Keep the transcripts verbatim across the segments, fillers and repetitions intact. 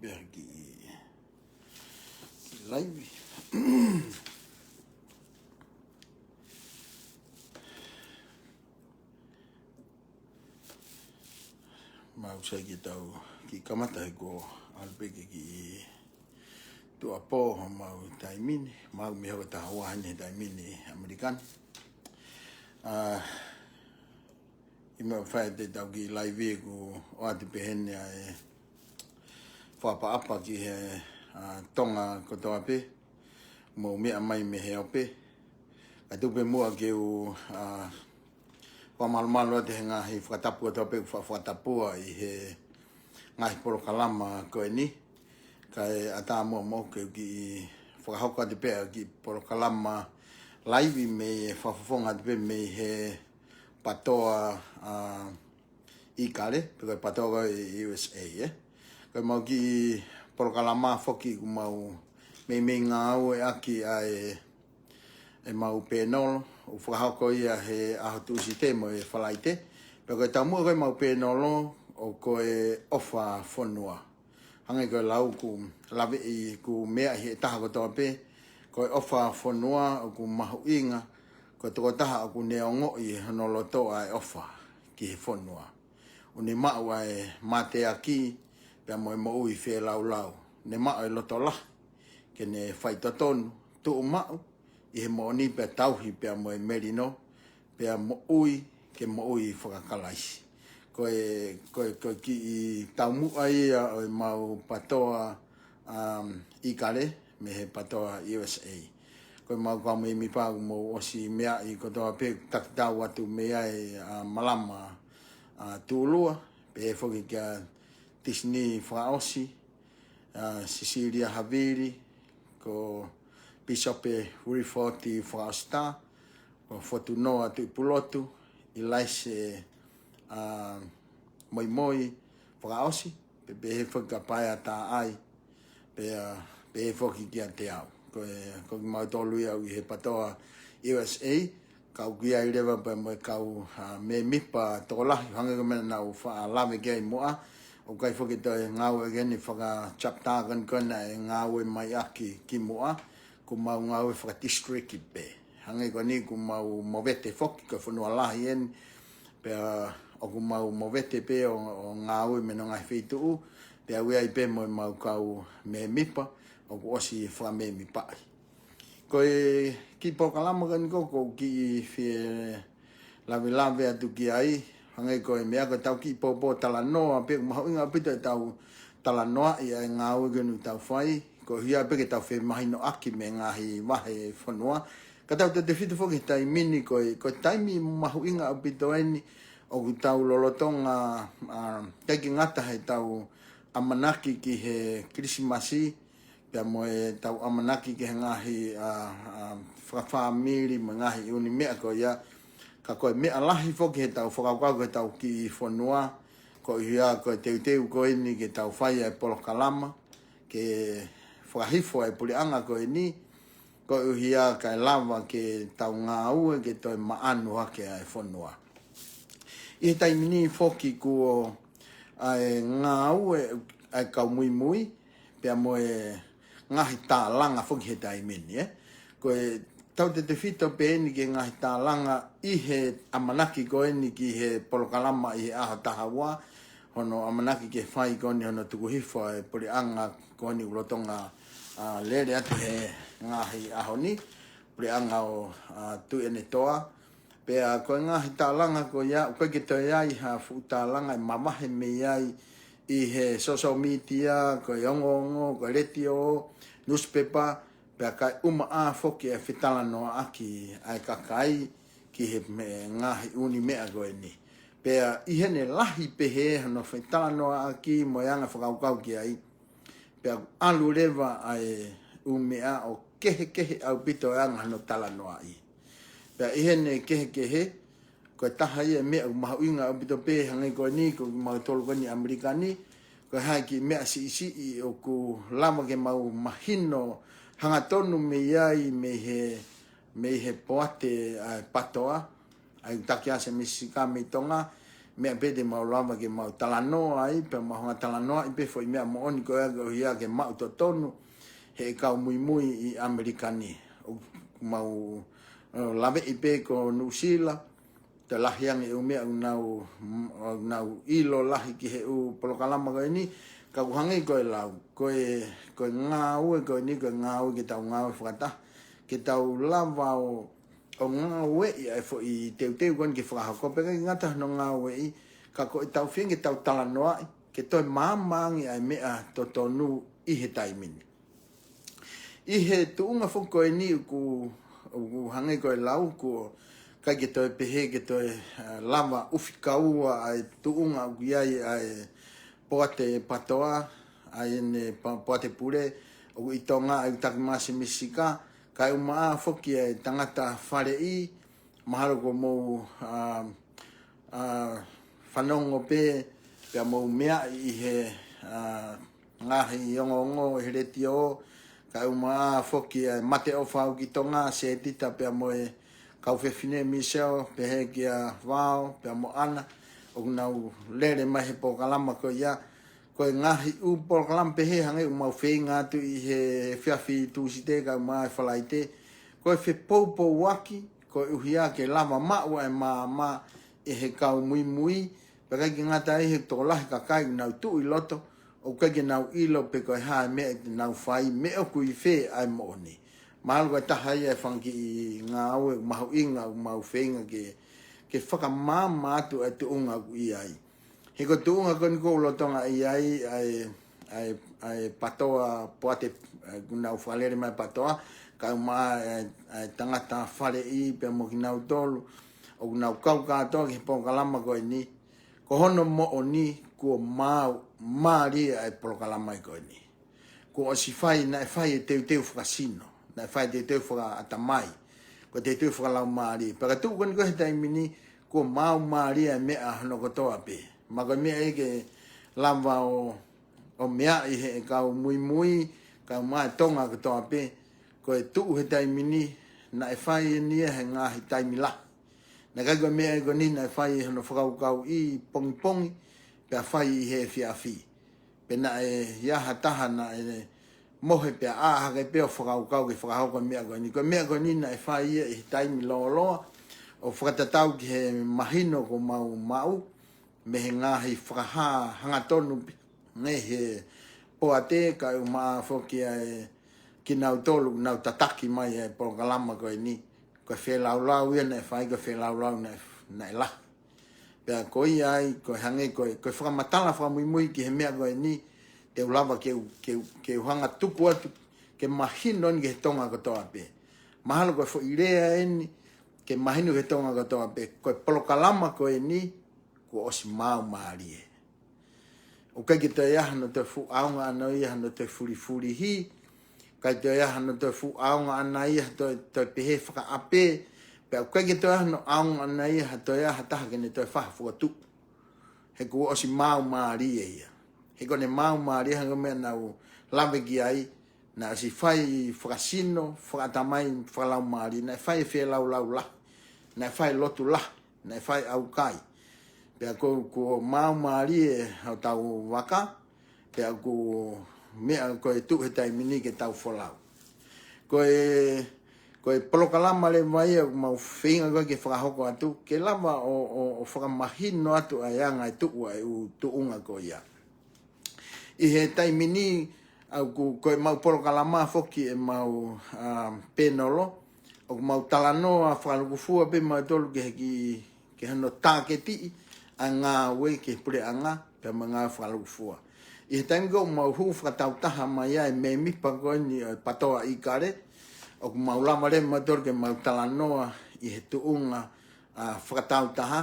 Pea ki, ki laivi. Mau sai ke tau kiʻi kamata he ko ʻalu pē ke kiʻi tuʻapō homau taimi ni, mau mei he taha ua heni he taimi ni ʻAmelika ni. ʻA, ʻi he meʻa ʻoku fai ʻetau kiʻi laivi ʻoku ʻoatu pē heni ʻa e fakaʻapaʻapa ki he, ʻa, Tonga kotoa pē, mou meʻa mai mei he ope. Kae tuku pē muʻa ke u, ʻa, fakamalumalu atu he ngaahi fakatapu kotoa pē ʻoku fa-, fakatapua ʻi he ngaahi polokalama ko eni. Kae ʻatā muʻa moʻoku ke u kiʻi fakahoko atu pē ʻa e kiʻi polokalama laivi mei he fakafofonga atu pē mei he PATOA, ʻa, ʻIkale, pe ko e PATOA ko ē ʻi U S A, ē. Ko ʻemau kiʻi polokalama foki ʻoku mau meimei ngāueʻaki ʻa e, ʻemau pēnolo, ʻoku fakahoko ia he ʻaho Tūsite mo e Falaite. Pea ko e taumuʻa ko ē ʻemau pēnolo, ʻoku ko e ʻofa fonua. Hangē ko e lau ʻoku laveʻi ʻoku meaʻi ʻe he taha kotoa pē, ko e ʻofa fonua ʻoku mahuʻinga, ko e tokotaha ʻoku ne ongoʻi hono loto ʻa e ʻofa ki he fonua. ʻOku ne maʻu ʻa e mateaki, pea mo e moʻui feilaulau. Ne maʻu e loto lahi, ke ne faitotonu, tuʻu maʻu ʻi he moʻoni pea tauhi pea mo e melino, pea moʻui ke moʻui fakakalaisi. Ko e, ko e, ko e kiʻi taumuʻa ia ʻo ʻemau PATOA, um, ʻIkale, mei he PATOA U S A. Ko ʻemau kau mēmipa ʻoku mou ʻosi meaʻi kotoa pē, takitau atu mei ai ʻa Malama, ʻa, Tulua, pehē foki kia Tisini Fakaʻosi, ʻa, Sisilia Havili, ko Pīsope Wilifoti Fakaʻositā, ko Fotunoa Tuʻipulotu, ʻIlaise, ʻa, Moimoi Fakaʻosi, pea pehē foki kia Paea Taʻai, pea, pehē foki kiate au. Ko e, ko kimautolu ia ʻoku ʻi he PATOA U S A, kau ki ai leva pea mo e kau, ʻa, mēmipa tokolahi, hangē ko e meʻa naʻa ku faʻa lave ki ai muʻa, ʻoku ʻikai foki toe ngāueʻaki ʻeni faka-chapter ko eni ko ē naʻe ngāue mai ʻaki kimuʻa, ʻoku mau ngāue fakadistrict pē. Hangē ko eni ʻoku mau movete foki, ko e fonua lahi ʻeni, pea ʻoku mau movete pē ʻo, ʻo ngāue mei hono ngaahi feituʻu, pea ʻoku ʻi ai pē mo ʻemau kau mēmipa, ʻoku ʻosi fakamēmipaʻi. Ko e kiʻi polokalama ko eni ko ē ʻoku ou kiʻi fie lavelave atu ki ai, hangē ko e meʻa ko ʻetau kiʻi pōpōtalanoa, pea ʻoku mahuʻinga ʻaupito ʻetau talanoaʻi ʻa e ngāue ko eni ʻoku tau fai, koeʻuhi pē ke tau femahinoʻaki mei he ngaahi vahe fonua. Ka tau toe tefito foki he taimi ni ko e, ko e taimi mahuʻinga ʻaupito ʻeni, ʻoku tau lolotonga, ʻa, ʻikai ke ngata heʻetau ʻamanaki ki he Kilisimasi, pea mo ʻetau ʻamanaki ki he ngaahi, ʻa, ʻa, fakafāmili mo e ngaahi ʻū meʻa ko ia. Ka ko e meʻa lahi foki heʻetau fakakaukau ki heʻetau kiʻi fonua, koeʻuhi ko e teuteu ko eni ke tau fai ʻa e polokalama, ke fakahifo ʻa e puleʻanga ko eni, koeʻuhi kae lava ke tau ngāue ke toe maʻanu hake ʻa e fonua. ʻI he taimi ni foki kuo ʻa e ngāue ʻa e kau muimui, pea mo e ngaahi tālanga foki he taimi ni, ē. Ko e tau toe tefito pē ʻeni ki he ngaahi tālanga ʻi he ʻamanaki ko eni ki he polokalama ʻi he ʻaho taha ua, hono ʻamanaki ke fai ko eni hono tuku hifo ʻa e puleʻanga ko eni ʻoku lolotonga, ʻa, lele atu he ngaahi ʻaho ni, puleʻanga ʻo, ʻa, Tuʻiʻonetoa. Pea ko e ngaahi tālanga ko ia, ʻoku ʻikai ke toe ʻi ai ha fuʻu tālanga ʻe mavahe mei ai ʻi he social media, ko e ongoongo, ko e letiō, newspaper, pea kae ʻumaʻā foki ʻa e fetalanoaʻaki ʻa e kakai ki he me-, ngaahi ʻū meʻa ko eni. Pea ʻi heʻene lahi pehē hono fetalanoaʻaki mo e anga fakakaukau ki ai, pea ʻalu leva ʻa e ʻū meʻa ʻo kehekehe ʻaupito e anga hono talanoaʻi. Pea ʻi heʻene kehekehe, ko e taha ia e meʻa ʻoku mahuʻinga ʻaupito pē hangē ko eni, ko kimautolu ko eni ʻAmelika ni, ko e hā e kiʻi meʻa siʻisiʻi ʻoku lava ke mau mahino hangatonu mei ai mei he, mei he poate ʻa e PATOA, ʻa ia ʻoku taki ʻa Semisi Sika mei Tonga, meʻa pē te mau lava ke mau talanoa ai, pea mau hanga talanoaʻi pē foʻi meʻa moʻoni ko ia ke ʻohake ke maʻu totonu he kau muimui ʻi ʻAmelika ni. ʻOku mau, ʻo, laveʻi pē ko Nuʻusila, toe lahi ange e ʻū meʻa ʻoku nau, ʻoku nau ʻilo lahi ki he ʻū polokalama ko eni, ka ʻoku hangē ko e lau, ko e, ko e ngāue ko eni, ko e ngāue ke tau ngāue fakataha, ke tau lava ʻo, ʻo ngāueʻi ʻa e foʻi teuteu ko eni ke fakahoko pē ʻikai ngata hono ngāueʻi, ka ko e tau feinga ke tau talanoaʻi, ke toe maama ange ʻa e meʻa totonu ʻi he taimi ni. ʻI he tuʻunga foki ko eni ʻoku, ʻoku hangē ko e lau kuo ʻikai ke toe pehē ke toe, ā, lava ʻufi kaua ʻa e tuʻunga ʻoku ʻi ai ʻa e poate patoa, ʻa ʻene pa-, poate pule, ʻoku ʻi Tonga ʻa e Taki Maʻasi Misi Sika, kae ʻumaʻā foki ʻa e tangata faleʻi, mahalo kuo mou, ā, ā, fanongo pē, pea mou meaʻi ʻi he, ā, ngaahi ongoongo ʻi he letiō, kae ʻumaʻā foki ʻa e Mate ʻOfa ʻoku ʻi Tonga, Setita pea mo e kau fefine Michelle, pehē kia Vao, pea mo ʻAna, ʻoku nau lele mai he polokalama ko ia, ko e ngaahi ʻū polokalama pehē hangē ʻoku mau feinga atu ʻi he efiafi Tūsite kae ʻumaʻā e Falaite, ko e fepoupouaki, koeʻuhi ke lava maʻu ʻa e maama ʻe he kau muimui, pea ʻikai ke ngata ai he tokolahi kakai ʻoku nau tuʻu ʻi loto, ʻoku ʻikai ke nau ʻilo pe ko e hā e meʻa te nau fai, meʻa ʻoku ʻi fē ʻa e moʻoni. Mahalo ko e taha ia e fanga kiʻi ngāue mahuʻinga ʻoku mau feinga ke, ke fakamaama atu ʻa e tuʻunga ʻoku ʻi ai. He ko e tuʻunga ko eni ʻoku lolotonga ʻi ai ʻa e, ʻa e, ʻa e patoa poate, ʻa e ʻoku nau fakalele mai patoa, kae ʻumaʻā ʻa e, ʻa e tangata faleʻi pea mo kinautolu, ʻoku nau kau kātoa ki he polokalama ko eni, ko hono moʻoni kuo maau mālie ʻa e polokalama ko eni. Kuo ʻosi fai, naʻe fai e teuteu fakasino, naʻe fai e teuteu fakaʻatamai, ko e teuteu fakalaumālie. Pea ka tuʻu ko eni ko ē he taimi ni, kuo maau mālie ʻa e meʻa hono kotoa pē. Ma ko e meʻa ia ke lava ʻo, ʻo meaʻi he kau muimui, kae ʻumaʻā e Tonga kotoa pē, ko e tuʻu he taimi ni, naʻe fai eni ia he ngaahi taimi lahi. Naʻe ʻikai ko e meʻa ia ko eni naʻe fai hono fakakaukauʻi pongipongi, pea fai ʻi he efiafi. Pe naʻe ʻi ai ha taha naʻe mohe pea ʻā hake pea ʻo fakakaukau ke fakahoko e meʻa ko eni. Ko e meʻa ko eni naʻe fai ia ʻi he taimi lōloa, ʻo fakatatau ki he mahino ʻoku mau maʻu, mei he ngaahi fakahā hangatonu pē, mei he poate kae ʻumaʻā foki ʻa e kinautolu ʻoku nau tataki mai ʻa e polokalama ko eni. Ko e feilaulau ia naʻe fai, ko e feilaulau naʻe, naʻe lahi. Pea ko ia ai, ko e hangē ko e, ko e fakamatala fakamuimui ki he meʻa ko eni, te u lava ke u, ke u, ke u hanga tuku atu, ke mahino eni ki he Tonga kotoa pē. Mahalo ko e foʻi lea eni, ke mahino ki he Tonga kotoa pē, ko e polokalama ko eni, kuo ʻosi maau mālie. ʻOku ʻikai ke toe ʻi ai hano toe fuʻu ʻaonga ʻana ia hano toe fulifulihi, ʻikai toe ʻi ai hano toe fuʻu ʻaonga ʻana ia ha toe, toe pehē fakaʻapē, pea ʻoku ʻikai ke toe ʻi ai hano ʻaonga ʻana ia ha toe ʻi ai ha taha ke ne toe fai ha fokotuʻu. He kuo ʻosi maau mālie ia. He ko ʻene maau mālie hangē ko e meʻa naʻa ku lave ki ai, naʻe ʻosi fai fakasino, fakaʻatamai, fakalaumālie, naʻe fai e feilaulau lahi, naʻe fai e lotu lahi, naʻe fai e ʻaukai. Pea ko, kuo maau mālie hotau vaka, pea ko e meʻa ko e tuʻu he taimi ni ke tau folau. Ko e, ko e polokalama leva ia ʻoku mau feinga ko ē ke fakahoko atu, ke lava ʻo, ʻo, ʻo fakamahino atu ʻa e anga e tuʻu ʻa e ʻū tuʻunga ko ia. ʻI he taimi ni, ʻoku, ko ʻemau polokalama foki ʻemau, ā, pēnolo, ʻoku mau talanoa fakalūkufua pē mautolu ki he, ki, ki hono tāketiʻi ʻa e ngāue ki he puleʻanga, pea mo e ngāue fakalūkufua. ʻI he taimi ko ē ʻoku mau hū fakatautaha mai ai e mēmipa ko eni ʻo e patoa ʻIkale, ʻoku mau lava leva mautolu ke mau talanoa ʻi he tuʻunga, ā, fakatautaha,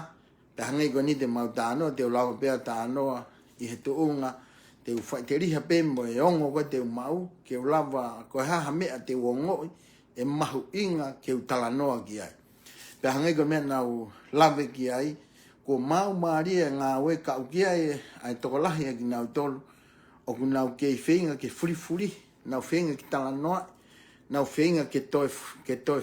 pea hangē ko eni te mau talanoa, te u lava pē ʻo talanoa ʻi he tuʻunga, te u faʻiteliha pē mo e ongo ko ē te u maʻu, ke u lava ko e hā ha meʻa te u ongoʻi, ʻe mahuʻinga ke u talanoa ki ai. Pea hangē ko e meʻa naʻa ku lave ki ai, kuo maau mālie e ngāue ka ʻoku ʻi ai ʻa e tokolahi ʻa kinautolu, ʻoku nau kei feinga ke fulifuli, nau feinga ke talanoa, nau feinga ke toe, ke toe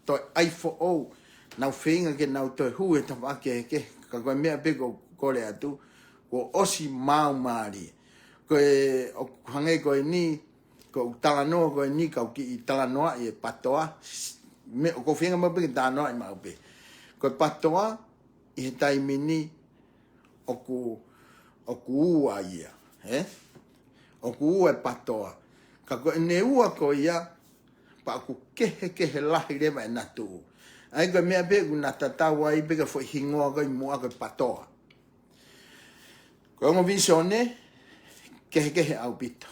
toe ʻai foʻou, nau feinga ke nau toe hū he tafaʻaki kehekehe, Ka ko e meʻa pē ʻoku ou kole atu, kuo ʻosi maau mālie. Ko e, ʻoku hangē ko eni, ko e talanoa ko eni, kau kiʻi talanoaʻi e PATOA, meʻa ʻoku ou feinga maʻu pē ke talanoaʻi maʻu pē. Ko e PATOA, ʻi he taimi ni, ʻoku, ʻoku ua ia, ē? ʻOku ua e PATOA. Ka ko ʻene ua ko ia, pea ʻoku kehekehe lahi leva ʻena tuʻu. ʻA ia ko e meʻa pē ʻoku na tatau ai pē ki he foʻi hingoa ko ē ʻi muʻa ko e PATOA. Ko e ongo vīsone, kehekehe ʻaupito.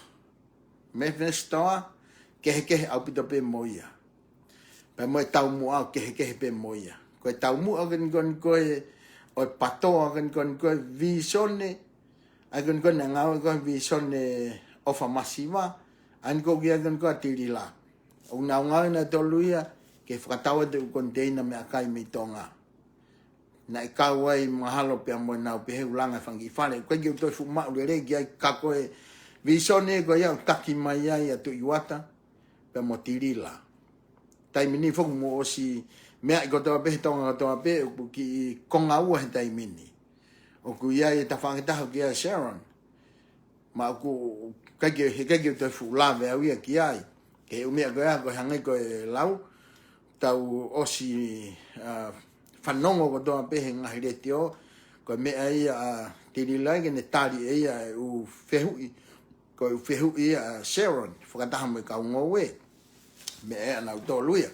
Manifesto, kehekehe ʻaupito pē mo ia. Pea mo e taumuʻa ʻoku kehekehe pē mo ia. Ko e taumuʻa ko eni ko eni ko e, ʻo e PATOA ko eni ko eni ko e vīsone, ʻa ia ko eni ko eni ngāue ko e vīsone ʻofa masiva, ʻa eni ko ia ko eni ko e Tilila. ʻOku nau ngāue nautolu ia, ke fakatau atu e koniteina meʻakai mei Tonga. Naʻe kau ai mahalo pea mo ʻenau pehē ʻoku langa e fanga kiʻi fale. ʻOku ʻikai ke u toe fuʻu maʻu lelei ki ai ka ko e vīsone ko ia ʻoku taki mai ai ʻa Tuʻi Uata pea mo Tilila. Taimi ni foki mo ʻosi meʻa ʻi kotoa pē he Tonga kotoa pē ʻoku kiʻi konga ua he taimi ni. ʻOku ʻi ai e tafaʻaki ʻe taha ʻoku ʻia Sharon. Ma ʻoku ʻikai ke, he ʻikai ke u toe fuʻu lave au ia ki ai. Ke u meʻa ko ia, ko e hangē ko e lau, tau ʻosi, ʻa, fanongo kotoa pē he ngaahi letiō, ko e meʻa ia ʻa Tilila ke ne tali ʻe ia e ʻū fehuʻi, ko e ʻū fehuʻi ia ʻa Sharon, fakataha mo e kau ngoue. Meʻa ʻa nautolu ia.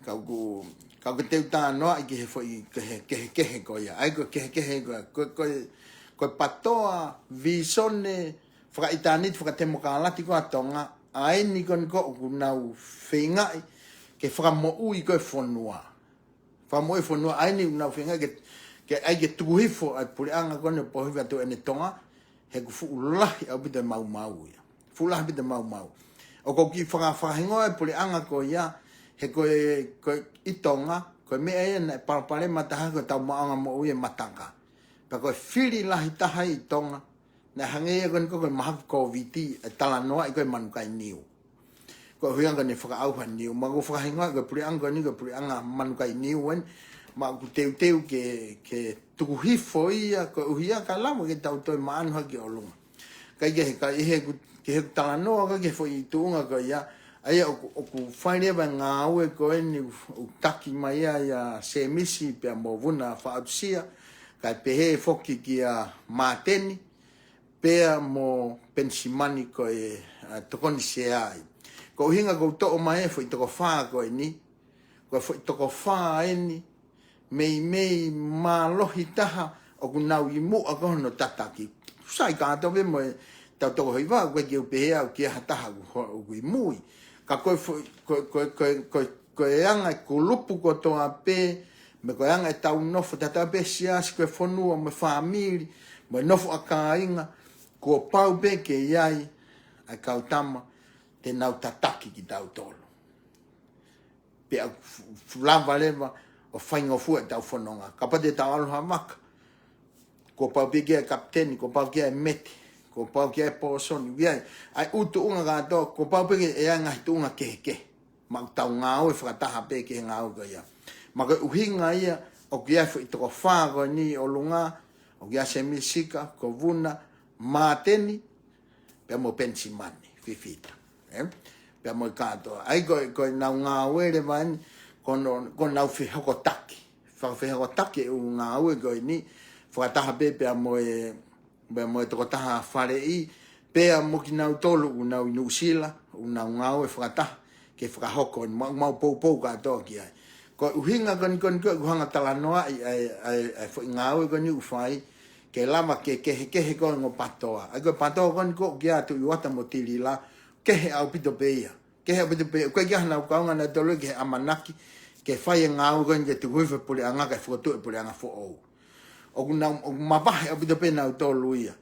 Ka ʻoku, ka ʻoku te u talanoaʻi ki he foʻi, ki he, ki he, ki he ko ia. ʻA ia ko e kehekehe ko ia. Ko, ko, ko e PATOA, vīsone, fakaʻitāniti, fakatemokalati ko ē ʻa Tonga, ʻa eni ko eni ko ē ʻoku nau feingaʻi, ke fakamoʻui ko ē fonua. Fakamoʻui fonua, ʻa eni ʻoku nau feingaʻi, ke, ke ʻai ke tuku hifo ʻa e puleʻanga ko eni ʻo pohiva atu ʻene Tonga, he ʻoku fuʻu lahi ʻaupito e maumau ia. Fuʻu lahi ʻaupito e maumau. ʻOku ou kiʻi faka-, fakahingoa e puleʻanga ko ia, he ko e, ko e ʻi Tonga, ko e meʻa ia naʻe palopalema taha ko e tau maʻanga moʻui e mataka. Pea ko e fili lahi taha ʻi Tonga, naʻe hangē ia ko eni ko e mahaki Kōviti, e talanoaʻi ko e manukainiu. Ko e ʻuhinga ko ʻene fakaʻauha niu. Ma ʻoku fakahingoa ko e puleʻanga ko eni ko e puleʻanga manukainiu eni. Ma ʻoku teuteu ke, ke tuku hifo ia, ko e ʻuhinga ka lava ke tau toe maʻanu hake ʻolunga. Ka ʻi he, ka ʻi he ʻoku, ke he talanoa ka ke foʻi tuʻunga ko ia, ʻa ia ʻoku, ʻoku fai leva e ngāue ko eni ʻoku, ʻoku taki mai ai ʻa Semisi pea mo Vuna Faʻautusia, kae pehē foki kia Māteni, pea mo Penisimani ko e, ʻa, tokoni seai. Ko e ʻuhinga ʻoku ou toʻo mai e foʻi toko fā ko eni, ko e foʻi toko fā eni, meimei mālohi taha ʻoku nau ʻi muʻa ko hono tataki. Sai kātoa pē mo e tau toko hiva, ʻoku ʻikai ke u pehē au ki ha taha ʻoku ho-, ʻoku ʻi mui. Ka ko e fo-, ko, ko, ko, ko, ko e anga e kulupu kotoa pē, mo e ko e anga e tau nofo tatau pē siasi ko e fonua mo e fāmili, mo e nofo ʻa kāinga, kuo pau pē ke ʻi ai ʻa e kau tama te nau tataki kitautolu. Pea fu-, fu-, lava leva ʻo faingofua ʻetau fononga. Kapau te tau ʻalu ha vaka, kuo pau pē ke ʻi ai e kapiteni, kuo pau ke ʻi ai e meti, kuo pau ke ʻi ai e pōsoni, ʻi ai ʻa e ʻū tuʻunga kātoa, kuo pau pē ke ʻi ai e ngaahi tuʻunga kehekehe. Ma ʻoku tau ngāue fakataha pē ki he ngāue ko ia. Ma ko e ʻuhinga ia, ʻoku ʻi ai e foʻi toko fā ko eni ʻi ʻolunga, ʻoku ʻi ai Semisi ka, ko Vuna, Māteni, pea mo Penisimani, Fifita. Ē? Pea mo e kātoa. ʻA ia ko, ko ʻenau ngāue leva eni, ko hono, ko ʻenau fehokotaki. Fakafehokotaki e ʻū ngāue ko eni, fakataha pē pea mo e, pea mo e tokotaha faleʻi, pea mo kinautolu ʻoku nau ʻi Nuʻusila, ʻoku nau ngāue fakataha, ke fakahoko eni, ma-, mau poupou kātoa ki ai. Ko e ʻuhinga ko eni ko eni ko ē ʻoku hanga talanoaʻi ʻa e, ʻa e, ʻa e foʻi ngāue ko eni ʻoku fai, ke lava ke kehekehe ko e ongo PATOA. ʻA ia ko e PATOA ko eni ko ē ʻoku ʻia Tuʻi Uata mo Tilila, kehe ʻaupito pē ia. Kehe ʻaupito pē, ʻoku ʻikai ke ʻi ai hanau kaunga nautolu ia ke ʻamanaki, ke fai e ngāue ko eni ke tuku hifo e puleʻanga kae fokotuʻu e puleʻanga foʻou. ʻOku nau, ʻoku mavahe ʻaupito pē nautolu ia.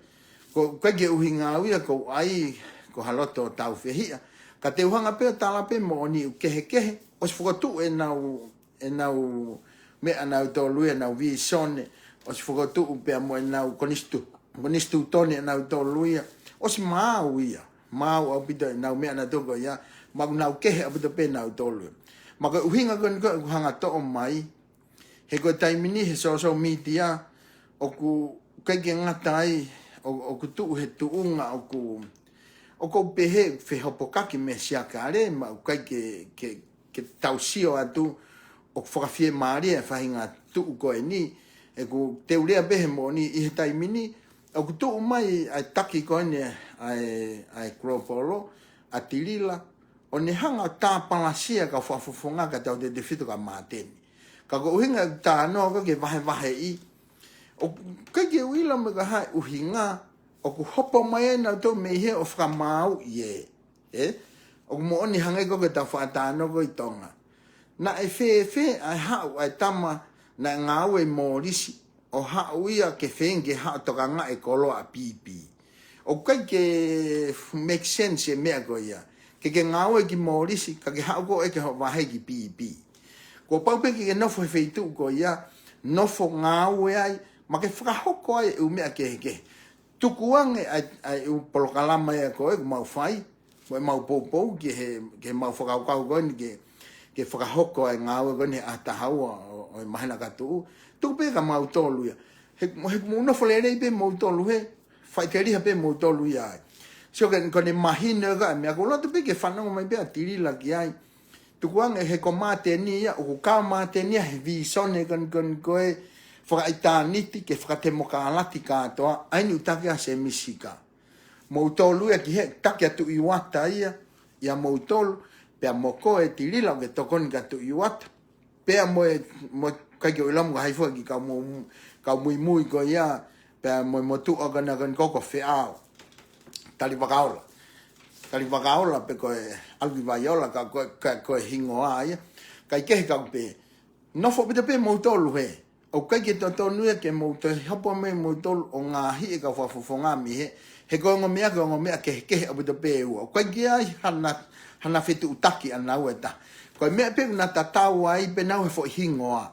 Ko, ʻoku ʻikai ke ʻuhinga au ia, ko ai, ko ha loto tāufehiʻa. Ka te u hanga pē ʻo tala pē moʻoni ʻoku kehekehe, ʻosi fokotuʻu ʻenau, ʻenau meʻa nautolu ia, ʻenau vīsone, ʻosi fokotuʻu pea mo ʻenau konisitu-, konisitūtone nautolu ia, ʻosi maau ia, maau ʻaupito ʻenau meʻa nautolu ko ia, ma ʻoku nau kehe ʻaupito pē nautolu ia. Ma ko e ʻuhinga ko eni ko ē ʻoku hanga toʻo mai, he ko e taimi ni he social media, ʻoku ʻikai ke ngata ai, ʻo-, ʻoku tuʻu he tuʻunga ʻoku, ʻoku ou pehē fehopokaki mei he siakale, ma ʻoku ʻikai ke, ke, ke tau sio atu ʻoku fakafiemālie e faʻahinga tuʻu ko eni. ʻOku te u lea pē he moʻoni ʻi he taimi ni, ʻoku tuʻu mai ʻa e taki ko eni ʻa e, ʻa e Global, ʻa Tilila, ʻo ne hanga ʻo tāpalasia kau fakafofonga ka Tautefito ka Māteni. Ka ko e ʻuhinga ʻeku talanoa ko ē ke vahevaheʻi, ʻoku ʻikai ke u ʻilo mo e ko e hā e ʻuhinga, ʻoku hopo mai ai nautolu mei hē ʻo fakamāuʻi ē. Ē? ʻOku moʻoni hangē ko ē ko ʻetau fakatalanoa ko ē ʻi Tonga. Naʻe fēfē ʻa e haʻu ʻa e tama naʻe ngāue ʻi Mōlisi, ʻo haʻu ia ke feinga ke haʻu ʻo tokangaʻi e koloa ʻa Pipi. ʻOku ʻikai ke make sense e meʻa ko ia. Ke ke ngāue ki Mōlisi, ka ke haʻu koe ke hoʻo vahe ki Pipi. Kuo pau pē ke ke nofo he feituʻu ko ia, nofo ngāue ai, mo ke fakahoko ai e ʻū meʻa kehekehe. Tukuange ʻa e, ʻa e ʻū polokalama ia ko ē ʻoku mau fai, mo ʻemau poupou ki he, ki heʻemau fakakaukau ko eni ke, ke fakahoko ʻa e ngāue ko eni he ʻaho taha ua ʻo, ʻo e māhina ka tuʻu. Tuku pē kia mautolu ia. He, he ʻoku mou nofo lelei pē moutolu hē, faʻiteliha pē moutolu ia ai. Sio ke, ko ʻene mahino ē ka, meʻa ʻoku ou loto pē ke fanongo mai pē ʻa Tilila ki ai. Tukuange he ko Māteni ia, ʻoku kau Māteni ia he vīsone ko eni, ko eni ko e fakaʻitāniti ke fakatemokalati kātoa, ʻa eni ʻoku taki ʻa Sēmisi Sika. Moutolu ia ki he taki atu ʻi Uata ia, ia moutolu, pea mo koe Tilila ʻoku ke tokoni ki atu ʻi Uata. Pea mo e, mo e ʻikai ke u ʻilo mo ka hai fua ki kau mo, kau muimui ko ia, pea mo e motuʻa ko ena ko eni ko ko Feʻao. Tali Vakaola. Tali Vakaola pe ko e ʻalu ki Vaiola ka ko e, ka ko e hingoa ia. ʻIkai ke he kau pē. Nofo ʻaupito pē moutolu hē. ʻOku ʻikai ke totonu ia ke mou toe hopo mai moutolu ʻo ngaahi e kau fakafofonga mei hē. He ko e ongo meʻa, ko e ongo meʻa kehekehe ʻaupito pē ʻe ua. ʻOku ʻikai ke ai hana, hana fetuʻutaki ʻa naua ʻe taha. Ko e meʻa pē ʻoku na tatau ai pē naua he foʻi hingoa.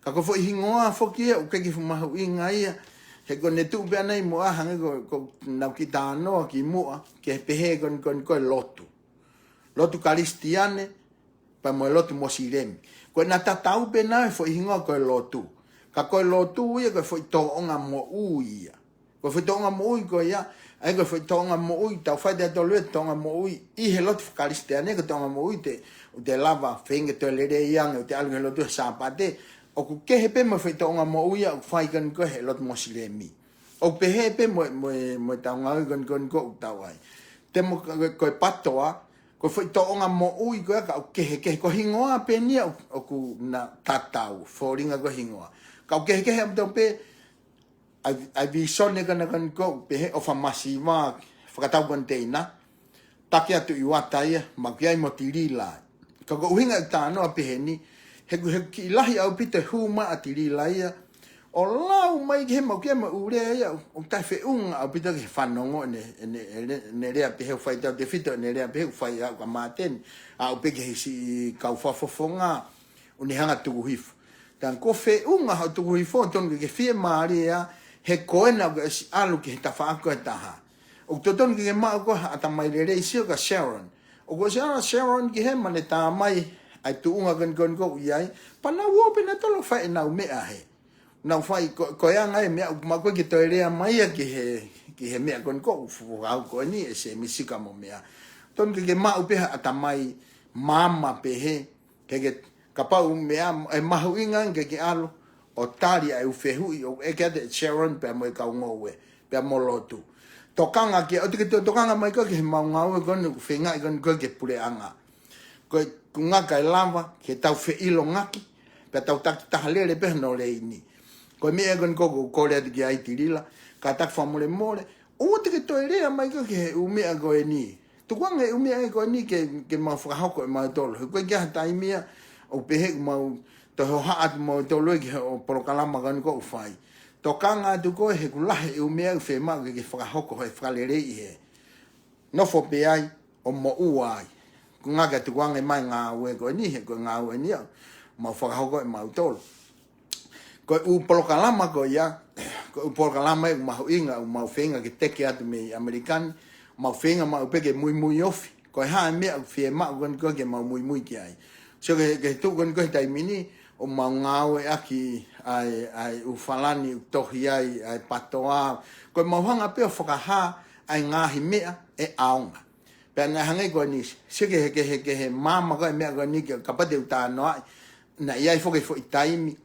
Ka ko e foʻi hingoa foki ia, ʻoku ʻikai ke fuʻu mahuʻinga ia. He ko ʻene tuʻu pē ʻana ʻi muʻa hangē ko, ko ʻeku kiʻi talanoa ki muʻa, ke pehē ko eni, ko eni ko e lotu. Lotu Kalisitiane, pea mo e lotu Mosilemi. Ko ʻena tatau pē naua he foʻi hingoa ko e lotu. Ka ko e lotu ia ko e foʻi tōʻonga moʻui ia. Ko e foʻi tōʻonga moʻui ko ia, ʻa ia ko e foʻi tōʻonga moʻui, tau fai ʻe tautolu e tōʻonga moʻui, ʻi he lotu Kalisitiane ko e tōʻonga moʻui te, ʻoku te lava feinga ke toe lelei ange, ʻoku te ʻalu ki he lotu he Sāpate, ʻoku kehe pē mo e foʻi tōʻonga moʻui ia ʻoku fai ko eni ko ē he lotu Mosilemi. ʻOku pehē pē mo, mo, mo ʻetau ngāue ko eni ko eni ko ē ʻoku tau ai. Te mo ko, ko e patoa, ko e foʻi tōʻonga moʻui ko ia ka ʻoku kehekehe, ko e hingoa pē eni ia ʻoku, ʻoku na tatau, fōtunga ko e hingoa. Ka ʻoku kehekehe ʻaupito pē, ʻa e, ʻa e vīsone ko ena ko eni ko ē, pehē ʻofa masiva, fakatau koniteina, taki atu ʻi Uata ia, ma ki ai mo Tilila. Ka ko e ʻuhinga ʻeku talanoa pehē ni, he ʻoku, he ʻoku kiʻi lahi ʻaupito e hū mai ʻa Tilila ia, ʻo lau mai ki he mau ki ai mo ʻū lea ia, ʻoku taʻefeʻunga ʻaupito ki he fanongo ʻene, ʻene, ʻene, ʻene lea pehē ʻoku fai Tautefito, ʻene lea pehē ʻoku fai ʻa ka Māteni, aʻu pē ki he siʻi kau fakafofonga, ʻo ne hanga tuku hifo. Ka ko e feʻunga hoʻo tuku hifo, tonu ke ke fiemālie ia, he ko ena ʻoku ke ʻosi ʻalu ki he tafaʻaki ʻe taha. ʻOku totonu ke ke maʻu koe ha ʻatamai lelei, sio kia Sharon. ʻOku ʻosi ʻalu ʻa Sharon ki hē ma ne tā mai ʻa e tuʻunga ko eni ko eni ko ē ʻoku ʻi ai. Pea nau ō pē nautolu ʻo fai ʻenau meʻa hē. Nau fai ko, ko e anga e meʻa ʻoku maʻu ko ē ke toe lea mai ia ki he, ki he meʻa ko eni ko ē ʻoku fuʻu hau ko eni ʻe Sēmisi Sika mo meʻa. Tonu ke ke maʻu pē ha ʻatamai maama pehē, ke ke kapau meʻa, ʻe mahuʻinga ke ke ʻalu ʻo tali ʻa e ʻū fehuʻi ʻoku ʻeke atu ʻe Sharon pea mo e kau ngoue, pea mo lotu. Tokanga ki ai, ʻoua te ke toe tokanga mai koe ki he mau ngāue ko eni ʻoku feingaʻi ko eni ko ē ke puleʻanga. Ko e ʻuhinga ʻe lava ke tau feʻilongaki, pea tau takitaha lele pē hono lelei ni. Ko e meʻa ko eni ko ē ʻoku ou kole atu ki ai Tilila, kātaki fakamolemole, ʻoua te ke toe lea mai koe ki he ʻū meʻa ko eni. Tukuange e ʻū meʻa ko eni ke, ke mau fakahoko ʻe mautolu. He ʻoku ʻikai ke ʻi ai ha taimi ia ʻoku pehē ʻoku mau toe hohaʻa atu mautolu ki he ʻū polokalama ko eni ʻoku fai. Tokanga atu koe he ʻoku lahi e ʻū meʻa ʻoku fiemaʻu ke, ke fakahoko he fakaleleiʻi hē. Nofo pē ai, ʻo moʻua ai. Ko e ʻuhinga ke tukuange mai e ngāue ko eni, he ko e ngāue eni ia ʻoku mau fakahoko ʻe mautolu. Ko e ʻū polokalama ko ia, ko e ʻū polokalama ia ʻoku mahuʻinga, ʻoku mau feinga ke teke atu mei ʻAmelika ni, mau feinga maʻu pē ke muimui ofi. Ko e hā e meʻa ʻoku fiemaʻu ko eni ko ē ke mau muimui ki ai. Sio ki he, ki he tuʻu ko eni ko ē he taimi ni, ʻoku mau ngāueʻaki, ʻa e, ʻa e ʻū falani ʻoku tohi ai ʻa e patoa. Ko e mau hanga pē ʻo fakahā ʻa e ngaahi meʻa ʻe ʻaonga. Pea naʻe hangē ko eni, sio ki he, ki he, ki he maama ko e meʻa ko eni ke kapau te u talanoaʻi, naʻe ʻi ai foki e foʻi taimi